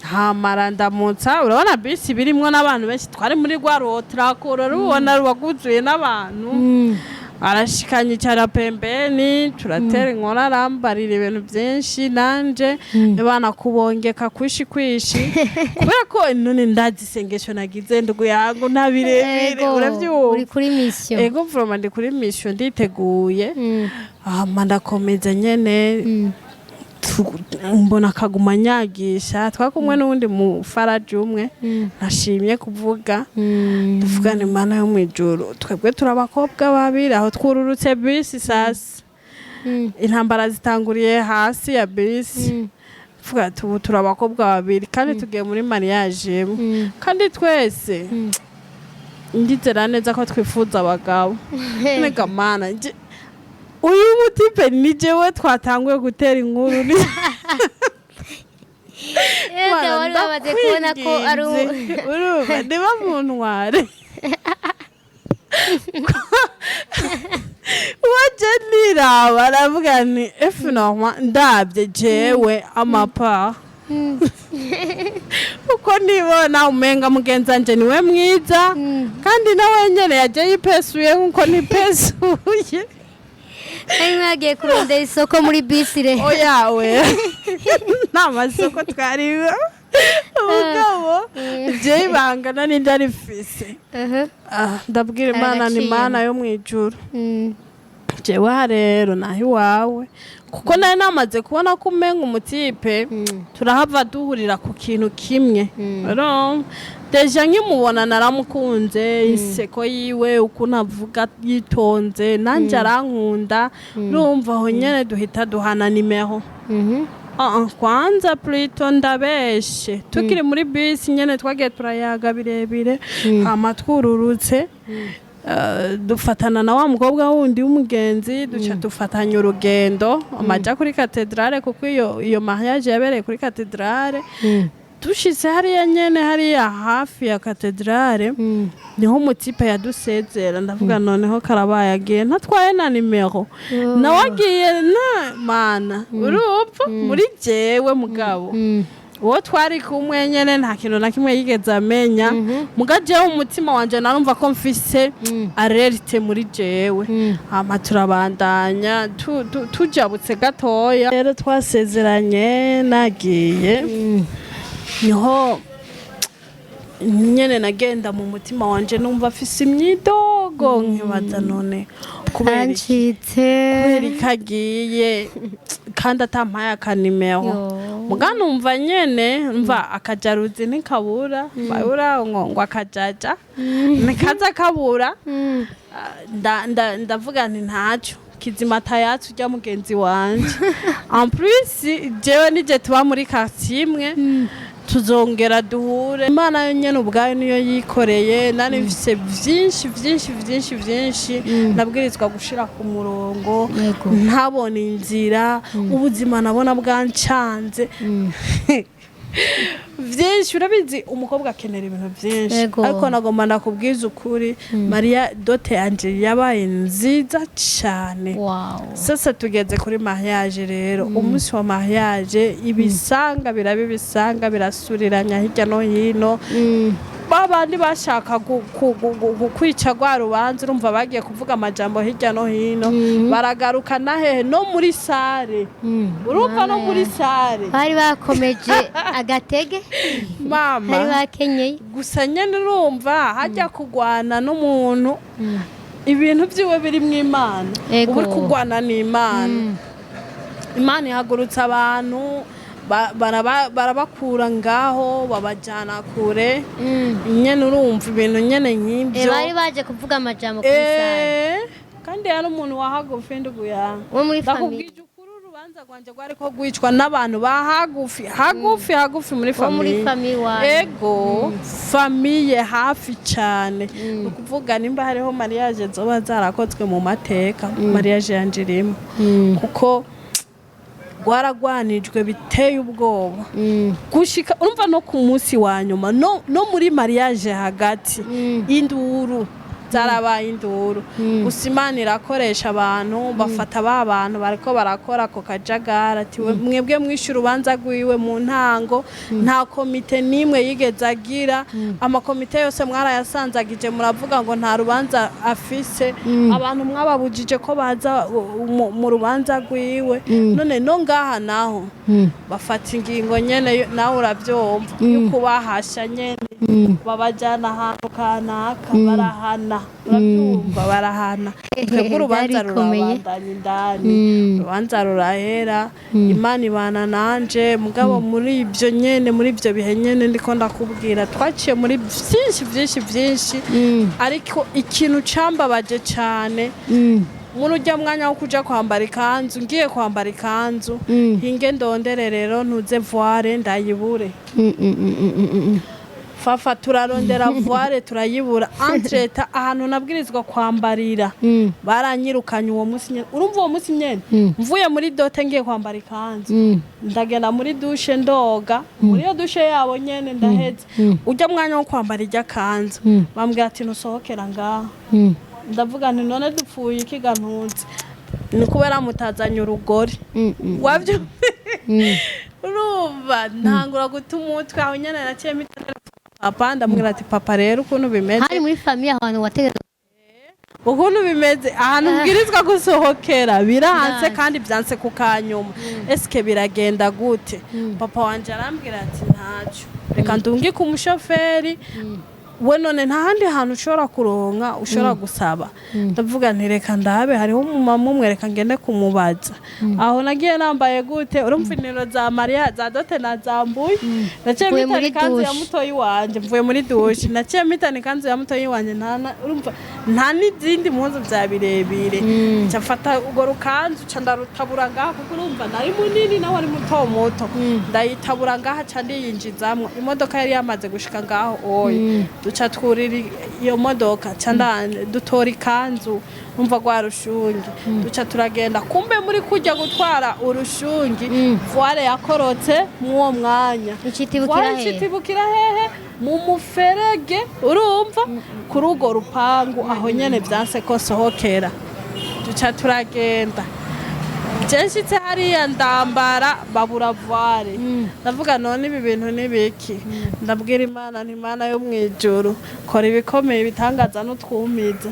Hamara ndamutsa, urabona bisi birimwo n'abantu benshi, twari muri rwa rotrako, urarubona ruba rwuzuye n'abantu. Arashikanye icara pembeni, turatera inkuru, arambarira ibintu byinshi, nanje bana kubongeka kwishi kwishi, kubera ko none ndazi isengesho nagize, ndugu yangu, nta birebire. Ego, uravyumva. Uri kuri mission. Ego, vraiment ndi kuri mission, nditeguye. Hama ndakomeza nyene. Mbona akaguma anyagisha, twakumwe n'uwundi mufaraji umwe nashimye kuvuga. Tuvugane, Imana yo mw'ijuru, twebwe turi abakobwa babiri aho twururutse bisi sasa. Intambara zitanguriye hasi ya bisi. Tuvuga ati ubu turi abakobwa babiri kandi tugiye muri mariage imwe, kandi twese ndizera neza ko twifuza abagabo. Nega Mana, uyu mutipe ni jewe twatanguye gutera inkuru ni Ega, Mana, wari wamaze kubona ko ari ndakwinginze, urumva niba muntware waje niraba, aravuga ni efu normal, ndabye jewe amapa uko nibona umenga mugenzi wanje niwe mwiza, kandi nawe nyene yaje yipesuye nkuko nipesuye. Ari mwagiye kurondera isoko muri bisi re? Oya we, nta masoko twariho, umugabo je ibanga nari ndarifise. Ah, ndabwira Imana ni Aragaciyemo. Imana yo mw'ijuru, jewe aha rero naho iwawe, kuko nari namaze kubona ko umenga umutipe turahava duhurira ku kintu kimwe. Urumva déjà nkimubona naramukunze, inseko yiwe, ukuntu avuga yitonze, nanjye arankunda. Urumva aho nyene duhita duhana nimero. Ah, ah, kwanza plutôt ndabeshe, tukiri muri bisi nyene twagiye turayaga birebire, hama twururutse dufatana na wa mukobwa wundi w'umugenzi, duca dufatanya urugendo amaja kuri katedrale, kuko iyo mariage yabereye kuri katedrale. Dushitse hariya nyene, hariya hafi ya katedrale, niho umutipe yadusezera. Ndavuga noneho karabaye, agiye ntatwaye na nimero, nawe agiye na Mana. Urumva muri jewe, mugabo uwo twari kumwe nyene nta kintu na kimwe yigeze amenya. Muga jewe umutima wanje narumva ko mfise alerte muri jewe. Hama turabandanya, tujabutse gatoya rero twasezeranye nagiye, niho Nyene nagenda mu mutima wanje numva afise imyidogo, nkibaza: none kubera iki? Ancitse. Kubera iki agiye kandi atampaye akanimero? Yo. Muga numva nyene mva akajaruzi ntikabura, babura ngo akajaja ntikaza kabura. Ndavuga nti ntacyo, kizima tayatsi urya mugenzi wanje. En plus jewe nije tuba muri quartier imwe, tuzongera duhure. Imana yo nyene ubwayo niyo yikoreye. Nari mfise vyinshi vyinshi vyinshi vyinshi nabwirizwa gushira ku murongo. Ntabona inzira, ubuzima nabona bwancanze vyinshi. Urabizi, umukobwa akenera ibintu vyinshi. Ariko nagomba ndakubwiza ukuri, Mariya, dot yanje yabaye nziza cane. Sasa tugeze kuri mariage rero. Umunsi wa mariage, ibisanga biraba, ibisanga birasuriranya hirya no hino. Babandi bashaka kwica rwa rubanza, urumva bagiye kuvuga amajambo hirya no hino, baragaruka na hehe, no muri salle. Urumva, no muri salle. Bari bakomeje agatege. Mama. Bari bakenyeye. Gusa nyene urumva hajya kugwana n'umuntu, ibintu byiwe biri mu Imana. Uba uri kugwana n'Imana. Imana ihagurutsa abantu, barabakura ngaho, babajyana kure. Nyene urumva ibintu nyene nk'ibyo. Bari baje kuvuga amajambo kuri salle. Kandi yari umuntu wa hagufi, ndugu yawe. Wo muri famille. Ndakubwije ukuri, urubanza rwanje rwariko rwicwa n'abantu ba hagufi hagufi hagufi muri Wo muri famille. famille wawe. Ego, famille hafi cyane. Ni ukuvuga nimba hariho mariage zoba zarakozwe mu mateka, mariage yanje irimo, kuko rwaragwanijwe biteye ubwoba. Gushika urumva no ku munsi wa nyuma, no muri mariage hagati, induru zarabaye induru. Gusa Imana irakoresha abantu, bafata ba bantu bariko barakora ako kajagari, ati: Mwebwe mwishe urubanza rwiwe mu ntango, nta komite n'imwe yigeze agira. Amakomite yose mwarayasanzagije, muravuga ngo nta rubanza afise. Abantu mwababujije ko baza mu rubanza rwiwe. None no ngaha naho bafata ingingo nyene, nawe uravyumva, y'ukubahasha nyene, babajyana ahantu kanaka, barahana." Urabyumva, barahana. Twebwe urubanza Byari bikomeye. rurabandanya indani. Urubanza rurahera, Imana ibana nanje. Mugabo muri ibyo nyene, muri ibyo bihe nyene ndiko ndakubwira, twaciye muri byinshi byinshi byinshi. Ariko ikintu cambabaje cane, muri ujya mwanya wo kuja kwambara ikanzu, ngiye kwambara ikanzu, hinge ndondere rero ntuze voile, ndayibure. Fafa, turarondera voile turayibura. Entre-temps ahantu nabwirizwa kwambarira baranyirukanye uwo munsi nyene. Urumva, uwo munsi nyene mvuye muri dot ngiye kwambara ikanzu, ndagenda muri douche, ndoga muri iyo douche yabo nyene, ndaheze. Ujya mwanya wo kwambara irya kanzu, bambwira ati: "Ntusohokera ngaha." Ndavuga nti: "None dupfuye ikiga ntunze? Ni kubera mutazanye urugori." Wabyo urumva, ntangura guta umutwe. Aho nyene naciye mpita papa, ndamubwira ati: "Papa, rero ukuntu bimeze." Hari muri famille ahantu wategeka. Ukuntu bimeze, ahantu mbwirizwa gusohokera biranse, Biranse. kandi byanse ku kanyuma. Eske biragenda gute? Papa wanje arambwira ati: "Ntacyo, reka ndungike umushoferi we. None nta handi hantu ushobora kuronka, ushobora gusaba?" Ndavuga nti: "Reka ndabe, hariho umumama umwe, reka ngende kumubaza." Aho nagiye nambaye gute? Urumva, intero za mariya za dot nazambuye, naciye Mvuye mpitana muri ikanzu ya douche. mutoyi wanje. Mvuye muri douche, naciye mpitana ikanzu ya mutoyi wanje. Urumva nta n'izindi mpuzu bya birebire. Nca mfata urwo rukanzu, ca ndarutabura ngaha, kuko urumva nari munini nawe ari muto muto. Ndayitabura ngaha, ca ndiyinjizamwo. Imodoka yari yamaze gushika ngaho oya, duca twurira iyo modoka, ca dutora ikanzu, umva, rwa rushungi, duca turagenda. Kumbe muri kujya gutwara urushungi, voile yakorotse mw'uwo mwanya. Icitibukira Voile hehe? icitibukira hehe? Mu muferege. Urumva, kuri urwo rupangu aho nyene vyanse ko sohokera. Duca turagenda. Je nshitse hariya ndambara, babura voile. Ndavuga: "None ibi bintu ni biki?" Ndabwira Imana nti: "Imana yo mw'ijuru, kora ibikomeye, ibitangaza n'utwumiza."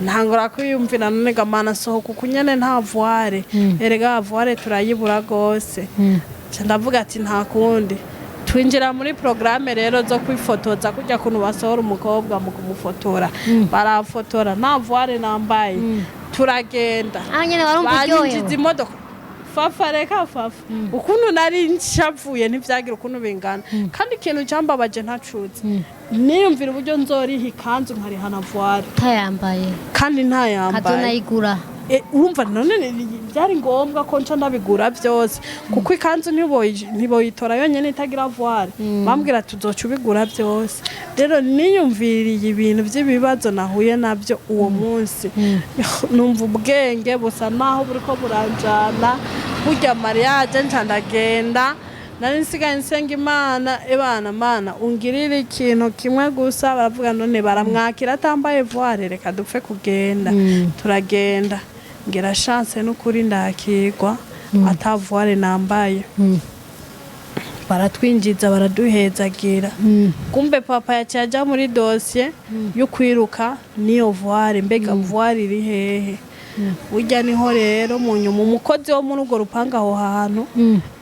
Ntangura kwiyumvira: "None ga Mana, sohoka uku nyene nta voile? Erega voile turayibura rwose." Nca ndavuga ati: "Nta kundi." Twinjira muri porogaramu rero zo kwifotoza, kujya kuntu basohora umukobwa mu kumufotora, barafotora nta voile nambaye, turagenda. Aho nyene warumva Banyinjiza uryohewe? imodoka. Fafa, reka fafa, ukuntu nari nshavuye ntivyagira ukuntu bingana. Kandi ikintu cyambabaje ntacuze, niyumvira uburyo nzoriha ikanzu, nkariha na voile Utayambaye? Kandi ntayambaye. Kazonayigura. Urumva none byari ngombwa ko nca ndabigura byose, kuko ikanzu ntiboyitora yonyine itagira voile. Bambwira tuzoca ubigura byose. Rero niyumviriye ibintu by'ibibazo nahuye nabyo uwo munsi, numva ubwenge busa naho buriko buranjana. Burya mariage nca ndagenda, nari nsigaye nsenga Imana: "Ebana Mana, ungirire ikintu kimwe gusa." Baravuga: "None baramwakira atambaye voile? Reka dupfe kugenda." Turagenda, ngira chance n'ukuri, ndakirwa ata voile nambaye. Baratwinjiza, baraduhezagira. Kumbe papa yaciye aja muri dosiye yo kwiruka niyo voile: "Mbega voile iri hehe?" Burya niho rero mu nyuma umukozi wo muri urwo rupangu aho hantu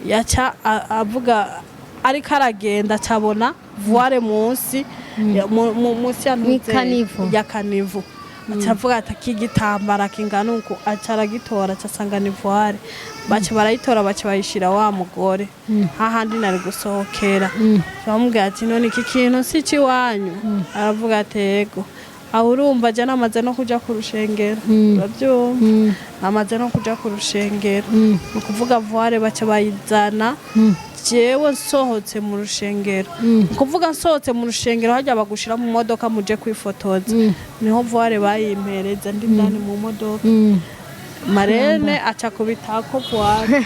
yaca avuga, ariko aragenda acabona voile munsi munsi ya ntuze Mw'ikanivo. Ya caniveau. Aca avuga ati: "Akigitambara kingana uku." Aca aragitora, aca asanga ni voile. Baca barayitora, baca bayishira wa mugore hahandi nari gusohokera. Bamubwira ati: "None iki kintu si icy'iwanyu?" Aravuga ati: "Yego." Aho urumva je namaze no kuja ku rushengero, urabyumva, namaze no kuja ku rushengero. Ni ukuvuga voile baca bayizana jewe nsohotse mu rushengero. Ni ukuvuga nsohotse mu rushengero, hajya bagushira mu modoka muje kwifotoza, niho voile bayimpereza ndi ndani mu modoka. Marraine aca kubitako voile.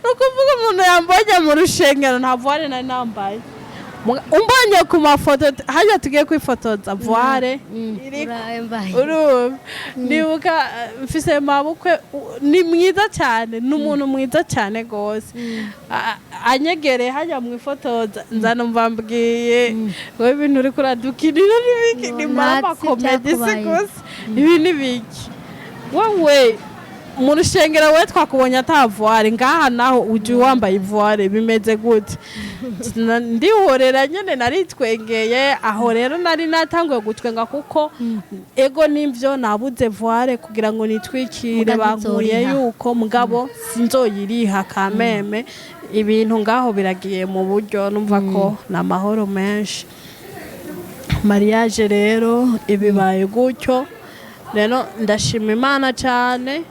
Ni ukuvuga umuntu yambonye mu rushengero nta voile nari nambaye. Umbonye ku mafoto hajya tugiye kwifotoza, voile iriko. Urayambaye. Urumva nibuka mfise mabukwe ni mwiza cyane, ni umuntu mwiza cyane rwose. Anyegereye hajya mwifotoza, nza numva mbwiye wowe: "Ibintu uriko uradukinira n'ibiki?" No, Nimara ntatsi ama comédie si byakubaye. gusa ibi n'ibiki? Wowe mu rushengero we twakubonye ata voile, ngaha naho ujya wambaye voile, bimeze gute? Ndihorera nyene, naritwengeye. Aho rero nari natanguye gutwenga, kuko ego nivyo, nabuze voile kugira ngo nitwikire. Mugabo Bankuye nzoriha. yuko mugabo sinzoyiriha kameme. Ibintu ngaho biragiye mu buryo, numva ko ni amahoro menshi. Mariage rero ibibaye gutyo. Rero ndashima Imana cyane,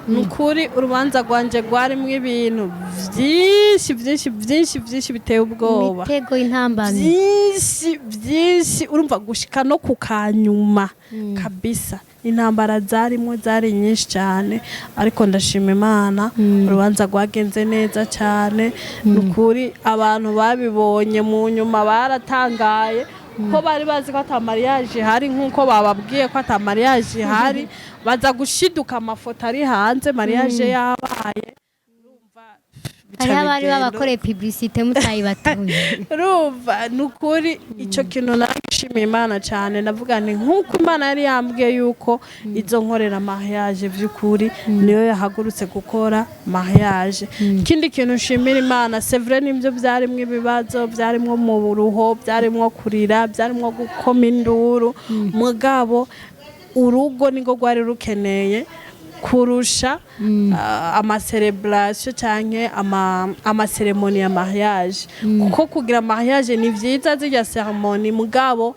ni ukuri urubanza rwanje rwarimwo ibintu byinshi byinshi byinshi byinshi biteye ubwoba. Imitego y'intambamyi. Byinshi byinshi. Urumva gushika no ku kanyuma kabisa, intambara zarimo zari nyinshi cyane, ariko ndashima Imana, urubanza rwagenze neza cyane. Ni ukuri abantu babibonye mu nyuma baratangaye, kuko bari bazi ko ata mariage ihari, nk'uko bababwiye ko ata mariage ihari, baza gushiduka amafoto ari hanze, mariage yabaye. Urumva, bica Hariho abari bigenda. babakoreye publicité mutayibatuye. Urumva ni ukuri icyo kintu nashimiye Imana cyane. Ndavuga nti nk'uko Imana yari yambwiye yuko izo nkorera mariage, by'ukuri niyo yahagurutse gukora mariage. Ikindi kintu nshimira Imana, c'est vrai nibyo, byarimwo ibibazo, byarimwo mu ruho, byarimwo kurira, byarimwo gukoma induru, mugabo urugo niko rwari rukeneye kurusha ama célébration canke ama cérémonie ya mariage, kuko kugira mariage ni vyiza, zirya cérémonie, mugabo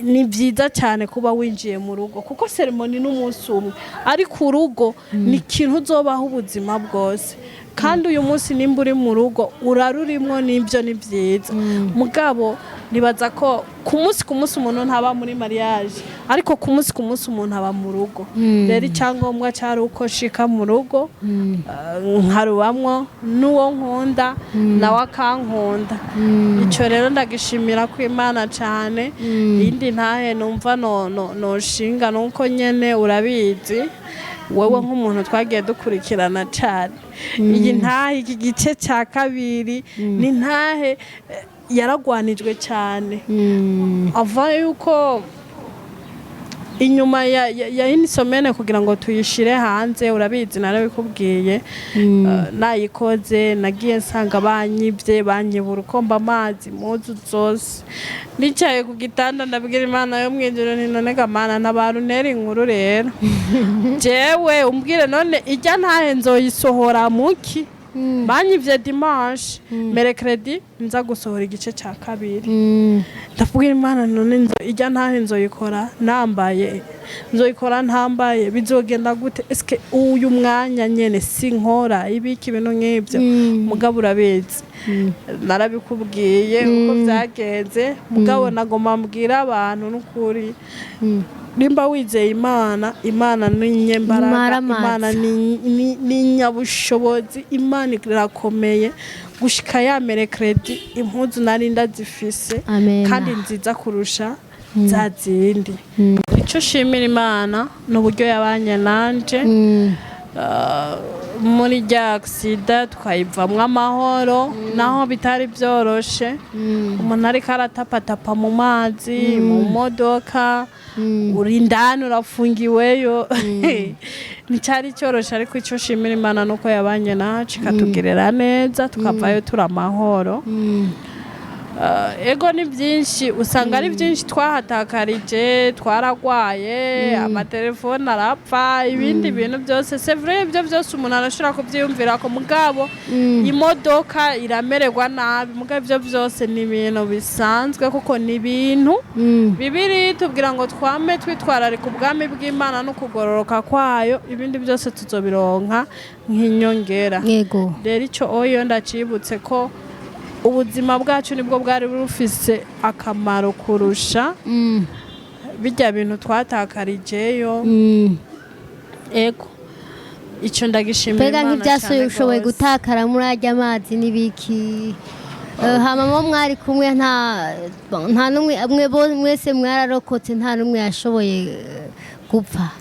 ni vyiza cyane kuba winjiye mu rugo, kuko cérémonie n'umunsi umwe, ariko urugo ni ikintu uzobaho ubuzima bwose. Kandi uyu munsi nimba uri mu rugo urarurimwo, nibyo ni byiza, mugabo nibaza ko ku munsi ku munsi umuntu ntaba muri mariage, ariko ku munsi ku munsi umuntu aba mu rugo. Rero icyangombwa cyari uko nshika mu rugo, nkarubamwo n'uwo nkunda, nawe akankunda. Icyo rero ndagishimira ko Imana cyane. Iyindi ntahe numva no noshinga nuko nyene urabizi wowe nk'umuntu twagiye dukurikirana cyane iyi ntahe, iki gice cya kabiri ni ntahe yaragwanijwe cyane ava yuko Inyuma ya une semaine kugira ngo tuyishire hanze, urabizi narabikubwiye. Nayikoze nagiye nsanga banyibye, banyibura ukomba amazi, impuzu zose. Nicaye ku gitanda ndabwira Imana yo mwijuru nti: "None ga Mana, ntabara untere inkuru rero jewe umbwire, none ijya ntahe nzoyisohora muki? Banyivye dimanche, mercredi nza gusohora igice ca kabiri." Ndabwira Imana: "None ijya ntahe nzoyikora nambaye, nzoyikora ntambaye, bizogenda gute? Eske uyu mwanya nyene sinkora ibiki?" Ibintu nk'ibyo. Mugabo urabizi narabikubwiye uko byagenze. Mugabo nagomba mbwira abantu n'ukuri, nimba wizeye Imana, Imana ni nyembaraga. Imaramaza. Imana ni nyabushobozi, Imana irakomeye. Gushika ya mercredi impuzu nari ndazifise. Amen. Kandi nziza kurusha za zindi. Icyo ushimira Imana ni uburyo yabanye nanje muri rya accident, tukayivamwo amahoro naho bitari byoroshe. Umuntu ariko aratapatapa mu mazi, mu modoka, uri indani urafungiweyo, nticyari cyoroshe. Ariko icyo nshimira Imana ni uko yabanye nacu ikatugirira neza, tukavayo turi amahoro. Ego ni byinshi, usanga ari byinshi twahatakarije, twaragwaye, amatelefone arapfa, ibindi bintu byose. C'est vrai, ibyo byose umuntu arashobora kubyiyumvira ko mugabo imodoka iramererwa nabi, mugabo ibyo byose ni ibintu bisanzwe kuko ni ibintu Bibiri tubwira ngo twame twitwararika ubwami bw'Imana no kugororoka kwayo, ibindi byose tuzobironka nk'inyongera. Rero icyo oyo ndacibutse ko ubuzima bwacu nibwo bwari bufise akamaro kurusha bijya bintu twatakarije. Ego, icyo ndagishimira Mbega Imana nk'ibyasuye cyane ushoboye gose. gutakara muri arya mazi n'ibiki? Hama mo mwari kumwe nta n'umwe mwese mwararokotse, nta n'umwe yashoboye gupfa?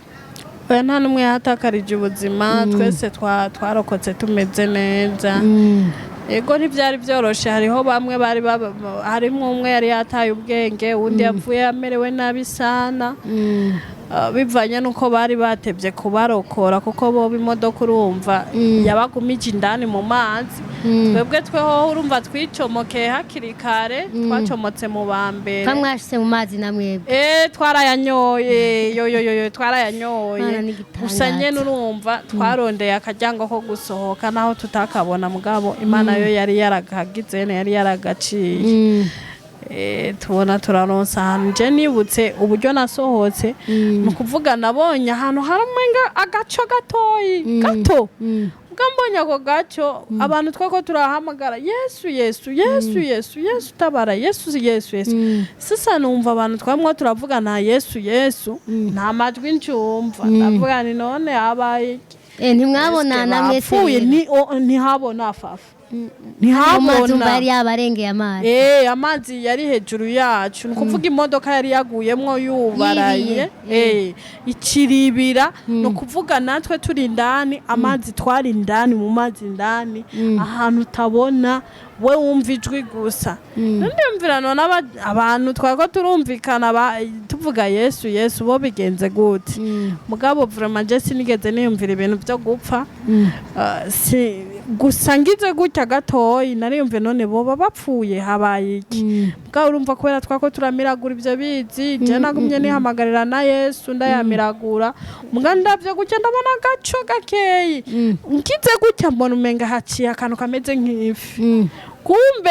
Oya, nta n'umwe yahatakarije ubuzima, twese twarokotse tumeze neza. Ego, ntibyari byoroshe, hariho bamwe bari harimo umwe yari yataye ubwenge, uwundi yapfuye amerewe nabi sana. Bivanye n'uko bari batebye kubarokora kuko bo imodoka urumva yabagumije indani mu mazi. Twebwe tweho urumva twicomokeye hakiri kare, twacomotse mu ba mbere. Ko mwashyize mu mazi na mwebwe? Twarayanyoye, yo yo yo yo, twarayanyoye. Mana, ni igitangaza. Gusa nyene urumva twarondeye akaryango ko gusohoka naho tutakabona, mugabo Imana yo yari yarakagize, yari yaragaciye. Tubona turaronsa ahantu. Je nibutse uburyo nasohotse, ni ukuvuga nabonye ahantu hari umenga agaco gatoyi gato. Ubwo mbonye ako gaco, abantu twako turahamagara: "Yesu, Yesu, Yesu, Yesu, Yesu, tabara, Yesu, Yesu, Yesu." Sasa numva abantu twamwo turavuga nta Yesu, Yesu, nta majwi ncumva. Ndavuga ni none habaye iki? Ntimwabonana mwese Bapfuye? rero? Ntihabona fafa. Mu mazi umva Ntihabona. yari yabarengeye amazi. Amazi yari hejuru yacu, ni ukuvuga imodoka yari yaguyemwo yubaraye. Yibiye. Ikiribira, ni ukuvuga natwe turi indani, amazi twari indani mu mazi indani, ahantu utabona, we wumva ijwi gusa. Ndiyumvira none abantu twako turumvikana tuvuga Yesu, Yesu, bo bigenze gute? Mugabo vraiment je sinigeze niyumvira ibintu byo gupfa. Si gusa ngize gutya gatoyi nariyumve none boba bapfuye, habaye iki? Bwa urumva kubera twako turamiragura ibyo bizi, je nagumye nihamagarira na Yesu ndayamiragura. Muga ndavye gutya ndabona agaco gakeyi, ngize gutya mbona umenga haciye akantu kameze nk'ifi, kumbe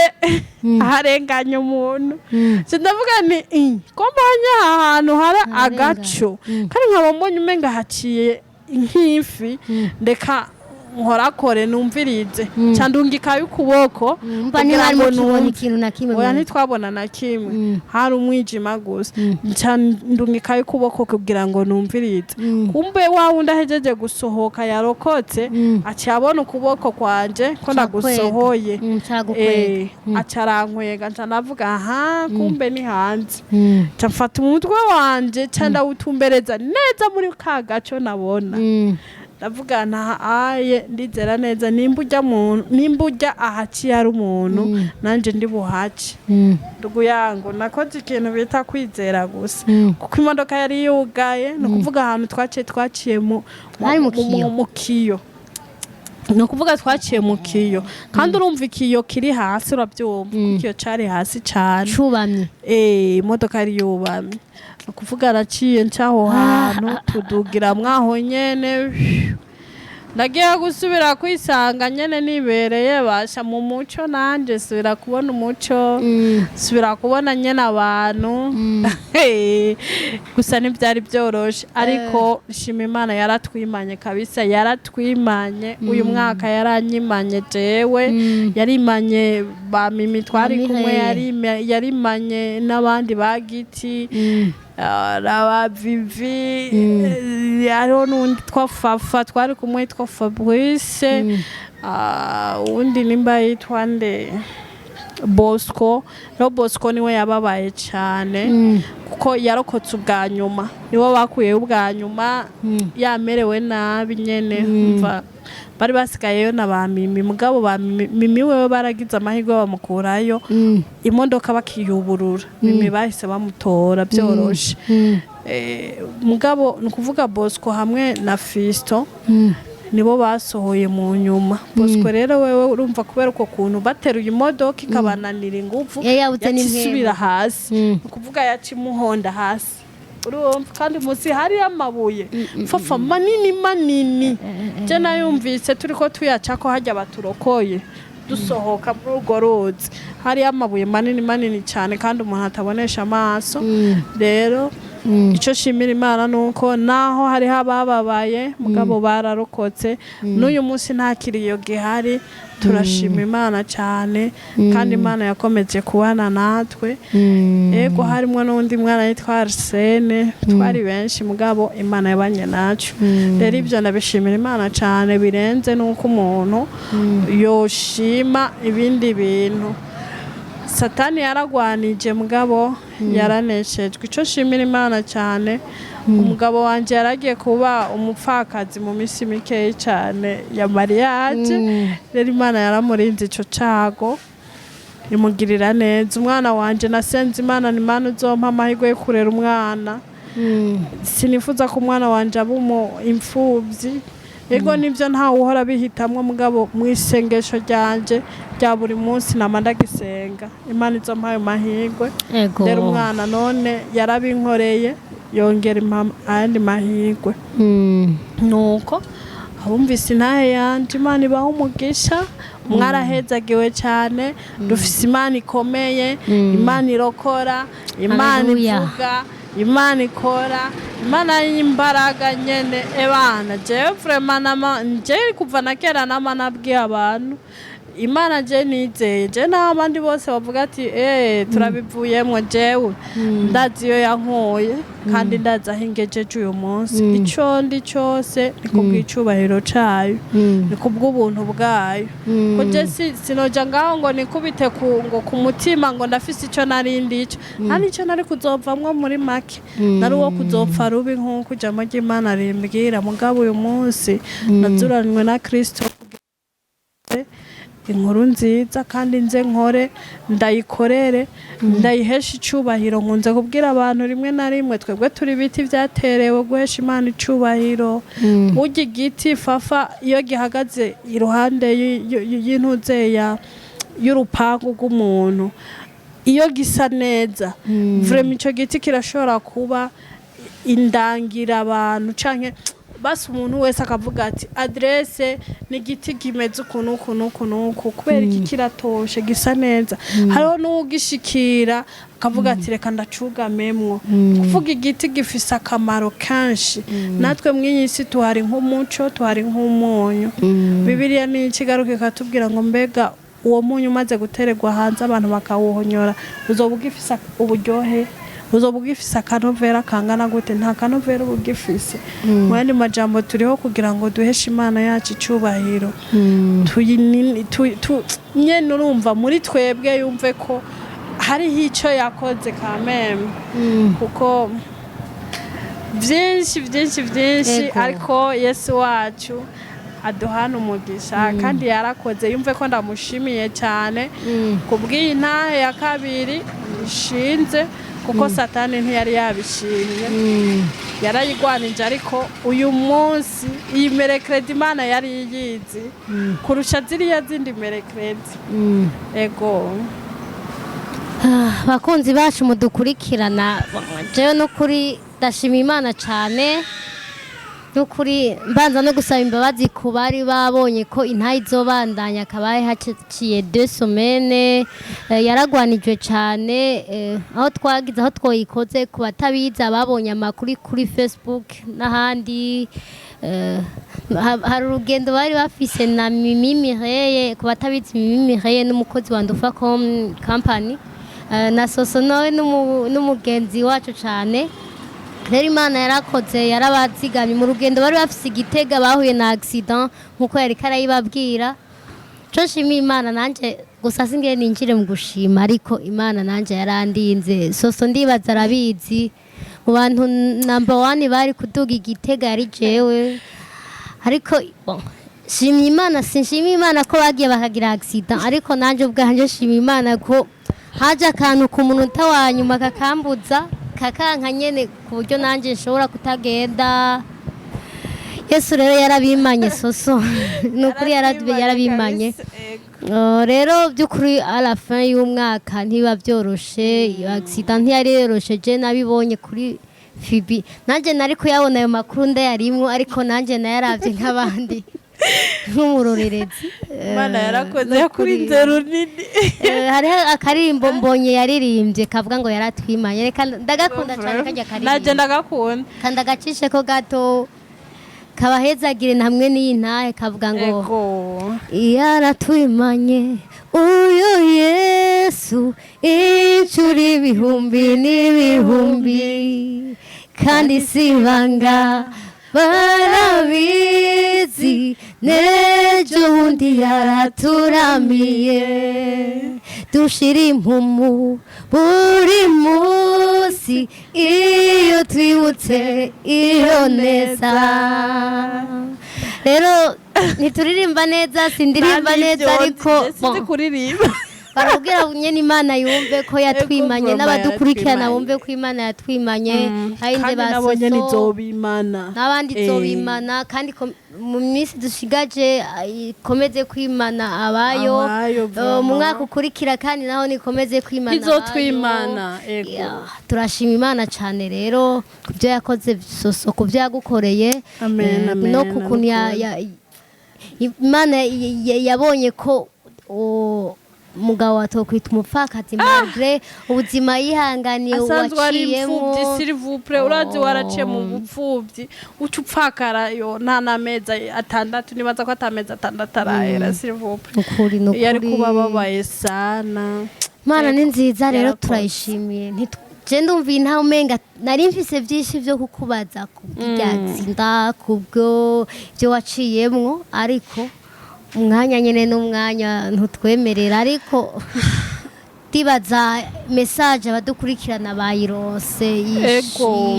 harenganye umuntu. Sindavuga ni ko mbonye aha hantu hari Hararengana. agaco kandi nkaba mbonye umenga haciye nk'ifi, ndeka nkorakore numvirize, ca ndungikayo ukuboko Mba kugira ntimwari ngo mukibona numve. ikintu na kimwe? Oya. Mwebwe. Ntitwabona na kimwe, hari umwijima gusa. Nca ndungikayo ukuboko kugira ngo numvirize. Kumbe wa wundi ahejeje gusohoka yarokotse, aciye abona ukuboko kwanje ko ndagusohoye. Caragukwega. Aca arankwega, nca ndavuga: "Aha, kumbe ni hanze." Nca mfata umutwe wanje, nca ndawutumbereza neza muri ka gaco nabona. Ndavuga nta aye, ndizera neza nimba ujya muntu, nimba ujya ahaciye ari umuntu, nanje ndi buhace. Ndugu yangu, nakoze ikintu bita kwizera gusa, kuko imodoka yari yugaye. Ni ukuvuga ahantu twaciye Hari mu kiyo. Mu kiyo. Ni ukuvuga twaciye mu kiyo, kandi urumva ikiyo kiri hasi, urabyumva kuko ikiyo cari hasi cane. Cubamye. Eh, imodoka yari yubamye. Ni ukuvuga araciye ncaho hantu, tudugira mwaho nyene. Ndagiye gusubira kwisanga nyene nibereye basha mu muco, nanje subira kubona umuco, subira kubona nyene abantu. Gusa ntibyari byoroshe, ariko shima Imana, yaratwimanye kabisa, yaratwimanye. Uyu mwaka yaranyimanye jewe, yarimanye ba Mimi twari Mami kumwe, Heye. yarimanye n'abandi ba Giti, n'aba Vivi, hariho n'undi twa Fafa twari kumwe yitwa Fabrice, uwundi nimba yitwa nde, Bosco. Rero Bosco niwe yababaye cyane, kuko yarokotse ubwa nyuma, niwe bakuyeho ubwa nyuma, yamerewe nabi nyene. Umva, bari basigayeyo na ba Mimi, mugabo ba Mimi, Mimi wewe baragize amahirwe bamukurayo imodoka bakiyuburura. Mimi bahise bamutora byoroshe. Mugabo ni ukuvuga Bosco hamwe na Fisto nibo basohoye mu nyuma. Bosco rero wewe urumva, kubera uko kuntu bateruye imodoka ikabananira inguvu, Yari yabuze yaca n'impwemu. isubira hasi. Ni ukuvuga yaca imuhonda hasi, urumva, kandi munsi hariyo amabuye fafa manini manini. Je nayumvise turiko tuyacako hajya baturokoye dusohoka muri urwo ruzi, hariyo amabuye manini manini cyane kandi umuntu atabonesha amaso. Rero icyo nshimira Imana ni uko naho hariho abababaye, mugabo bararokotse. N'uyu munsi nta kiriyo gihari. Turashima Imana cyane, kandi Imana yakomeje kubana natwe. Yego, harimo n'undi mwana yitwa Arsene, twari benshi, mugabo Imana yabanye nacu. Rero ibyo ndabishimira Imana cyane, birenze n'uko umuntu yoshima ibindi bintu. Satani yaragwanije, mugabo yaraneshejwe. Icyo nshimira Imana cyane, umugabo wanjye yaragiye kuba umupfakazi mu minsi mikeya cyane ya mariage. Rero Imana yaramurinze icyo cyago, imugirira neza. Umwana wanjye, nasenze Imana, ni Imana uzompa amahirwe yo kurera umwana. Sinifuza ko umwana wanjye aba umu imfubyi. Ego nibyo, ntawe uhora bihitamwo, mugabo mu isengesho ryanje rya buri munsi nama ndagisenga Imana izompa ayo mahirwe. Rero umwana none yarabinkoreye, yongera impa ayandi mahirwe. Nuko abumvise intahe yanje, Imana ibaha umugisha, mwarahezagiwe cyane. Dufise Imana ikomeye, Imana irokora, Imana Haleluya. ivuga, Imana ikora, Imana y'imbaraga nyene. Ebana, jewe vraiment nama jewe kuva na kera nama nabwiye abantu Imana je nizeye. Je naho abandi bose bavuga ati turabivuyemwo, jewe ndazi iyo yankuye kandi ndazi aho ingejeje uyu munsi. Ico ndi cose ni kubw'icubahiro cayo, ni kubw'ubuntu bwayo. Ko je sinoja ngaho ngo nikubite ku ngo ku mutima ngo ndafise ico nari ndico, nta nico nari kuzovamwo. Muri make nari uwo kuzopfa rubi nk'uko ijambo ry'Imana rimbwira. Mugabo uyu munsi nazuranywe na Kristo inkuru nziza, kandi nze nkore, ndayikorere, ndayihesha icubahiro. Nkunze kubwira abantu rimwe na rimwe, twebwe turi ibiti byaterewe guhesha Imana icubahiro. Burya igiti fafa, iyo gihagaze iruhande y'intuzeya y'urupangu rw'umuntu, iyo gisa neza, vraiment ico giti kirashobora kuba indangira abantu, canke basi umuntu wese akavuga ati adresse ni igiti kimeze uku n'uku n'uku n'uku. Kubera iki? Kiratoshe, gisa neza. Hariho n'uwugishikira akavuga ati reka ndacugamemwo. Kuvuga igiti gifise akamaro kenshi. Natwe mw'iyi si tuhari nk'umuco, tuhari nk'umunyu. Bibiliya ni ikigaruka ikatubwira ngo mbega uwo munyu umaze gutererwa hanze, abantu bakawuhonyora, uzoba ugifise uburyohe, uzoba ugifise akanovera kangana gute? Nta kanovera uba ugifise. Mu yandi majambo, turiho kugira ngo duheshe Imana yacu icubahiro. Nyene urumva muri twebwe yumve ko hariho ico yakoze kameme, kuko Byinshi, byinshi, byinshi. Ariko Yesu wacu aduhana umugisha, kandi yarakoze. Yumve ko ndamushimiye cyane kubw'iyi ntahe ya kabiri ishinze, kuko Satani ntiyari yabishimye, yarayigwanije. Ariko uyu munsi iyi mercredi Imana yari iyizi kurusha ziriya zindi mercredi. Ego. Ah, bakunzi bacu mudukurikirana, jewe n'ukuri ndashima Imana cyane. N'ukuri mbanza no gusaba imbabazi ku bari babonye ko intayi izobandanya akabaye haciye 2 semaines. Yaragwanijwe cyane, aho twagize aho twoyikoze. Ku batabizi, ababonye amakuru kuri Facebook n'ahandi, hari urugendo bari bafise na Mimi Mireye. Ku batabizi, Mimi Mireye n'umukozi wa Ndufa Company, na Soso nawe n'umugenzi wacu cyane. Rero Imana yarakoze, yarabazigamye mu rugendo bari bafise igitega, bahuye na accident nkuko yari karayibabwira. Co nshimiye Imana nanje gusa, singiye ninjire mu gushima, ariko Imana nanje yarandinze. Soso ndibaza arabizi, mu bantu number one bari kuduga igitega yari jewe. Ariko bon, shimye Imana, sinshima Imana ko bagiye bakagira accident, ariko nanje ubwanje shima Imana ko haje akantu ku munota wa nyuma kakambuza, kakanka nyene, ku buryo nanje nshobora kutagenda. Yesu rero yarabimanye. Soso, ni ukuri yarabimanye. Rero by'ukuri à la fin y'umwaka ntibiba byoroshe. Iyo accident ntiyari yoroshe. Je nabibonye kuri Fibi, nanjye nari kuyabona ayo makuru ndayarimwo, ariko nanjye nayaravye nk'abandi, nk'umurorerezi. Imana yarakoze, Nukuri. yakurinze runini. Hariho akaririmbo mbonye yaririmbye kavuga ngo yaratwimanye. Reka ndagakunda cyane kajya Najye karirimbo. Ndagakunda. Kandi agacishe ko gato kabahezagire hamwe n'iyi ntahe, kavuga ngo: "Yaratwimanye uyu Yesu inshuro ibihumbi n'ibihumbi, kandi si ibanga barabizi, n'ejo bundi yaraturamiye. Dushira impumu buri munsi iyo twibutse iyo neza." Rero ntituririmba neza, sindirimba neza, ariko sinzi bon, kuririmba. Barakubwira nyene Imana yumve ko yatwimanye, Ego, n'abadukurikirana yatwimanye. bumve ko Imana yatwimanye. Hayinde Kandi nabonye basoso nizobimana. N'abandi izobimana, kandi mu minsi dushigaje ikomeze kwimana abayo. Abayo, Mu vraiment. mwaka ukurikira kandi naho nikomeze kwimana abayo. Izotwimana, ego. Ya, turashima Imana cyane rero ku byo yakoze, Soso, ku byo yagukoreye. Amen, amen, no ku kuntu nukuri. Imana yabonye ko umugabo watokwita umupfakazi malgré ubuzima yihanganiye Asanzwe ari waciyemo. imfubyi, s'il vous plaît. Urazi waraciye mu bupfubyi, uca upfakara yo nta n'amezi 6, nibaza ko atamezi 6 arahera, s'il vous plaît. Ukuri nukuri. Yari kuba ababaye sana. Mana ni nziza rero. Yarakoze. Turayishimiye. Je ndumva iyi ntawe umenga nari mfise byinshi byo kukubaza kubw'ibyatsinda, kubwo ibyo waciyemwo, ariko umwanya nyene n'umwanya ntutwemerera. Ariko ndibaza message abadukurikirana bayironse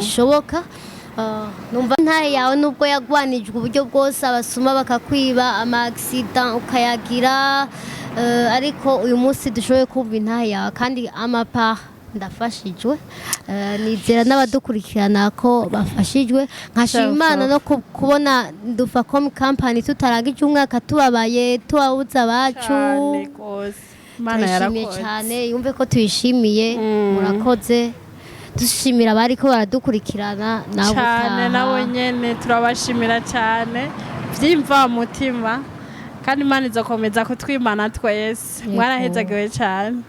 ishoboka. Numva ntahe yawe nubwo yagwanijwe uburyo bwose, abasuma bakakwiba, ama accident ukayagira, ariko uyu munsi dushoboye kumva intahe yawe kandi amapa ndafashijwe. Nizera n'abadukurikirana ko bafashijwe. Nkashima Imana no kubona Ndufacom Company tutarangije umwaka tubabaye, tubabuze abacu. Cyane rwose, Imana Turayishimiye yarakoze. cyane, yumve ko tuyishimiye. Murakoze, dushimira abari ko baradukurikirana nawe Cyane. utaha. Nabo nyene turabashimira cyane by'imvamutima, kandi Imana izakomeza kutwimana twese. Mwarahezagiwe cyane.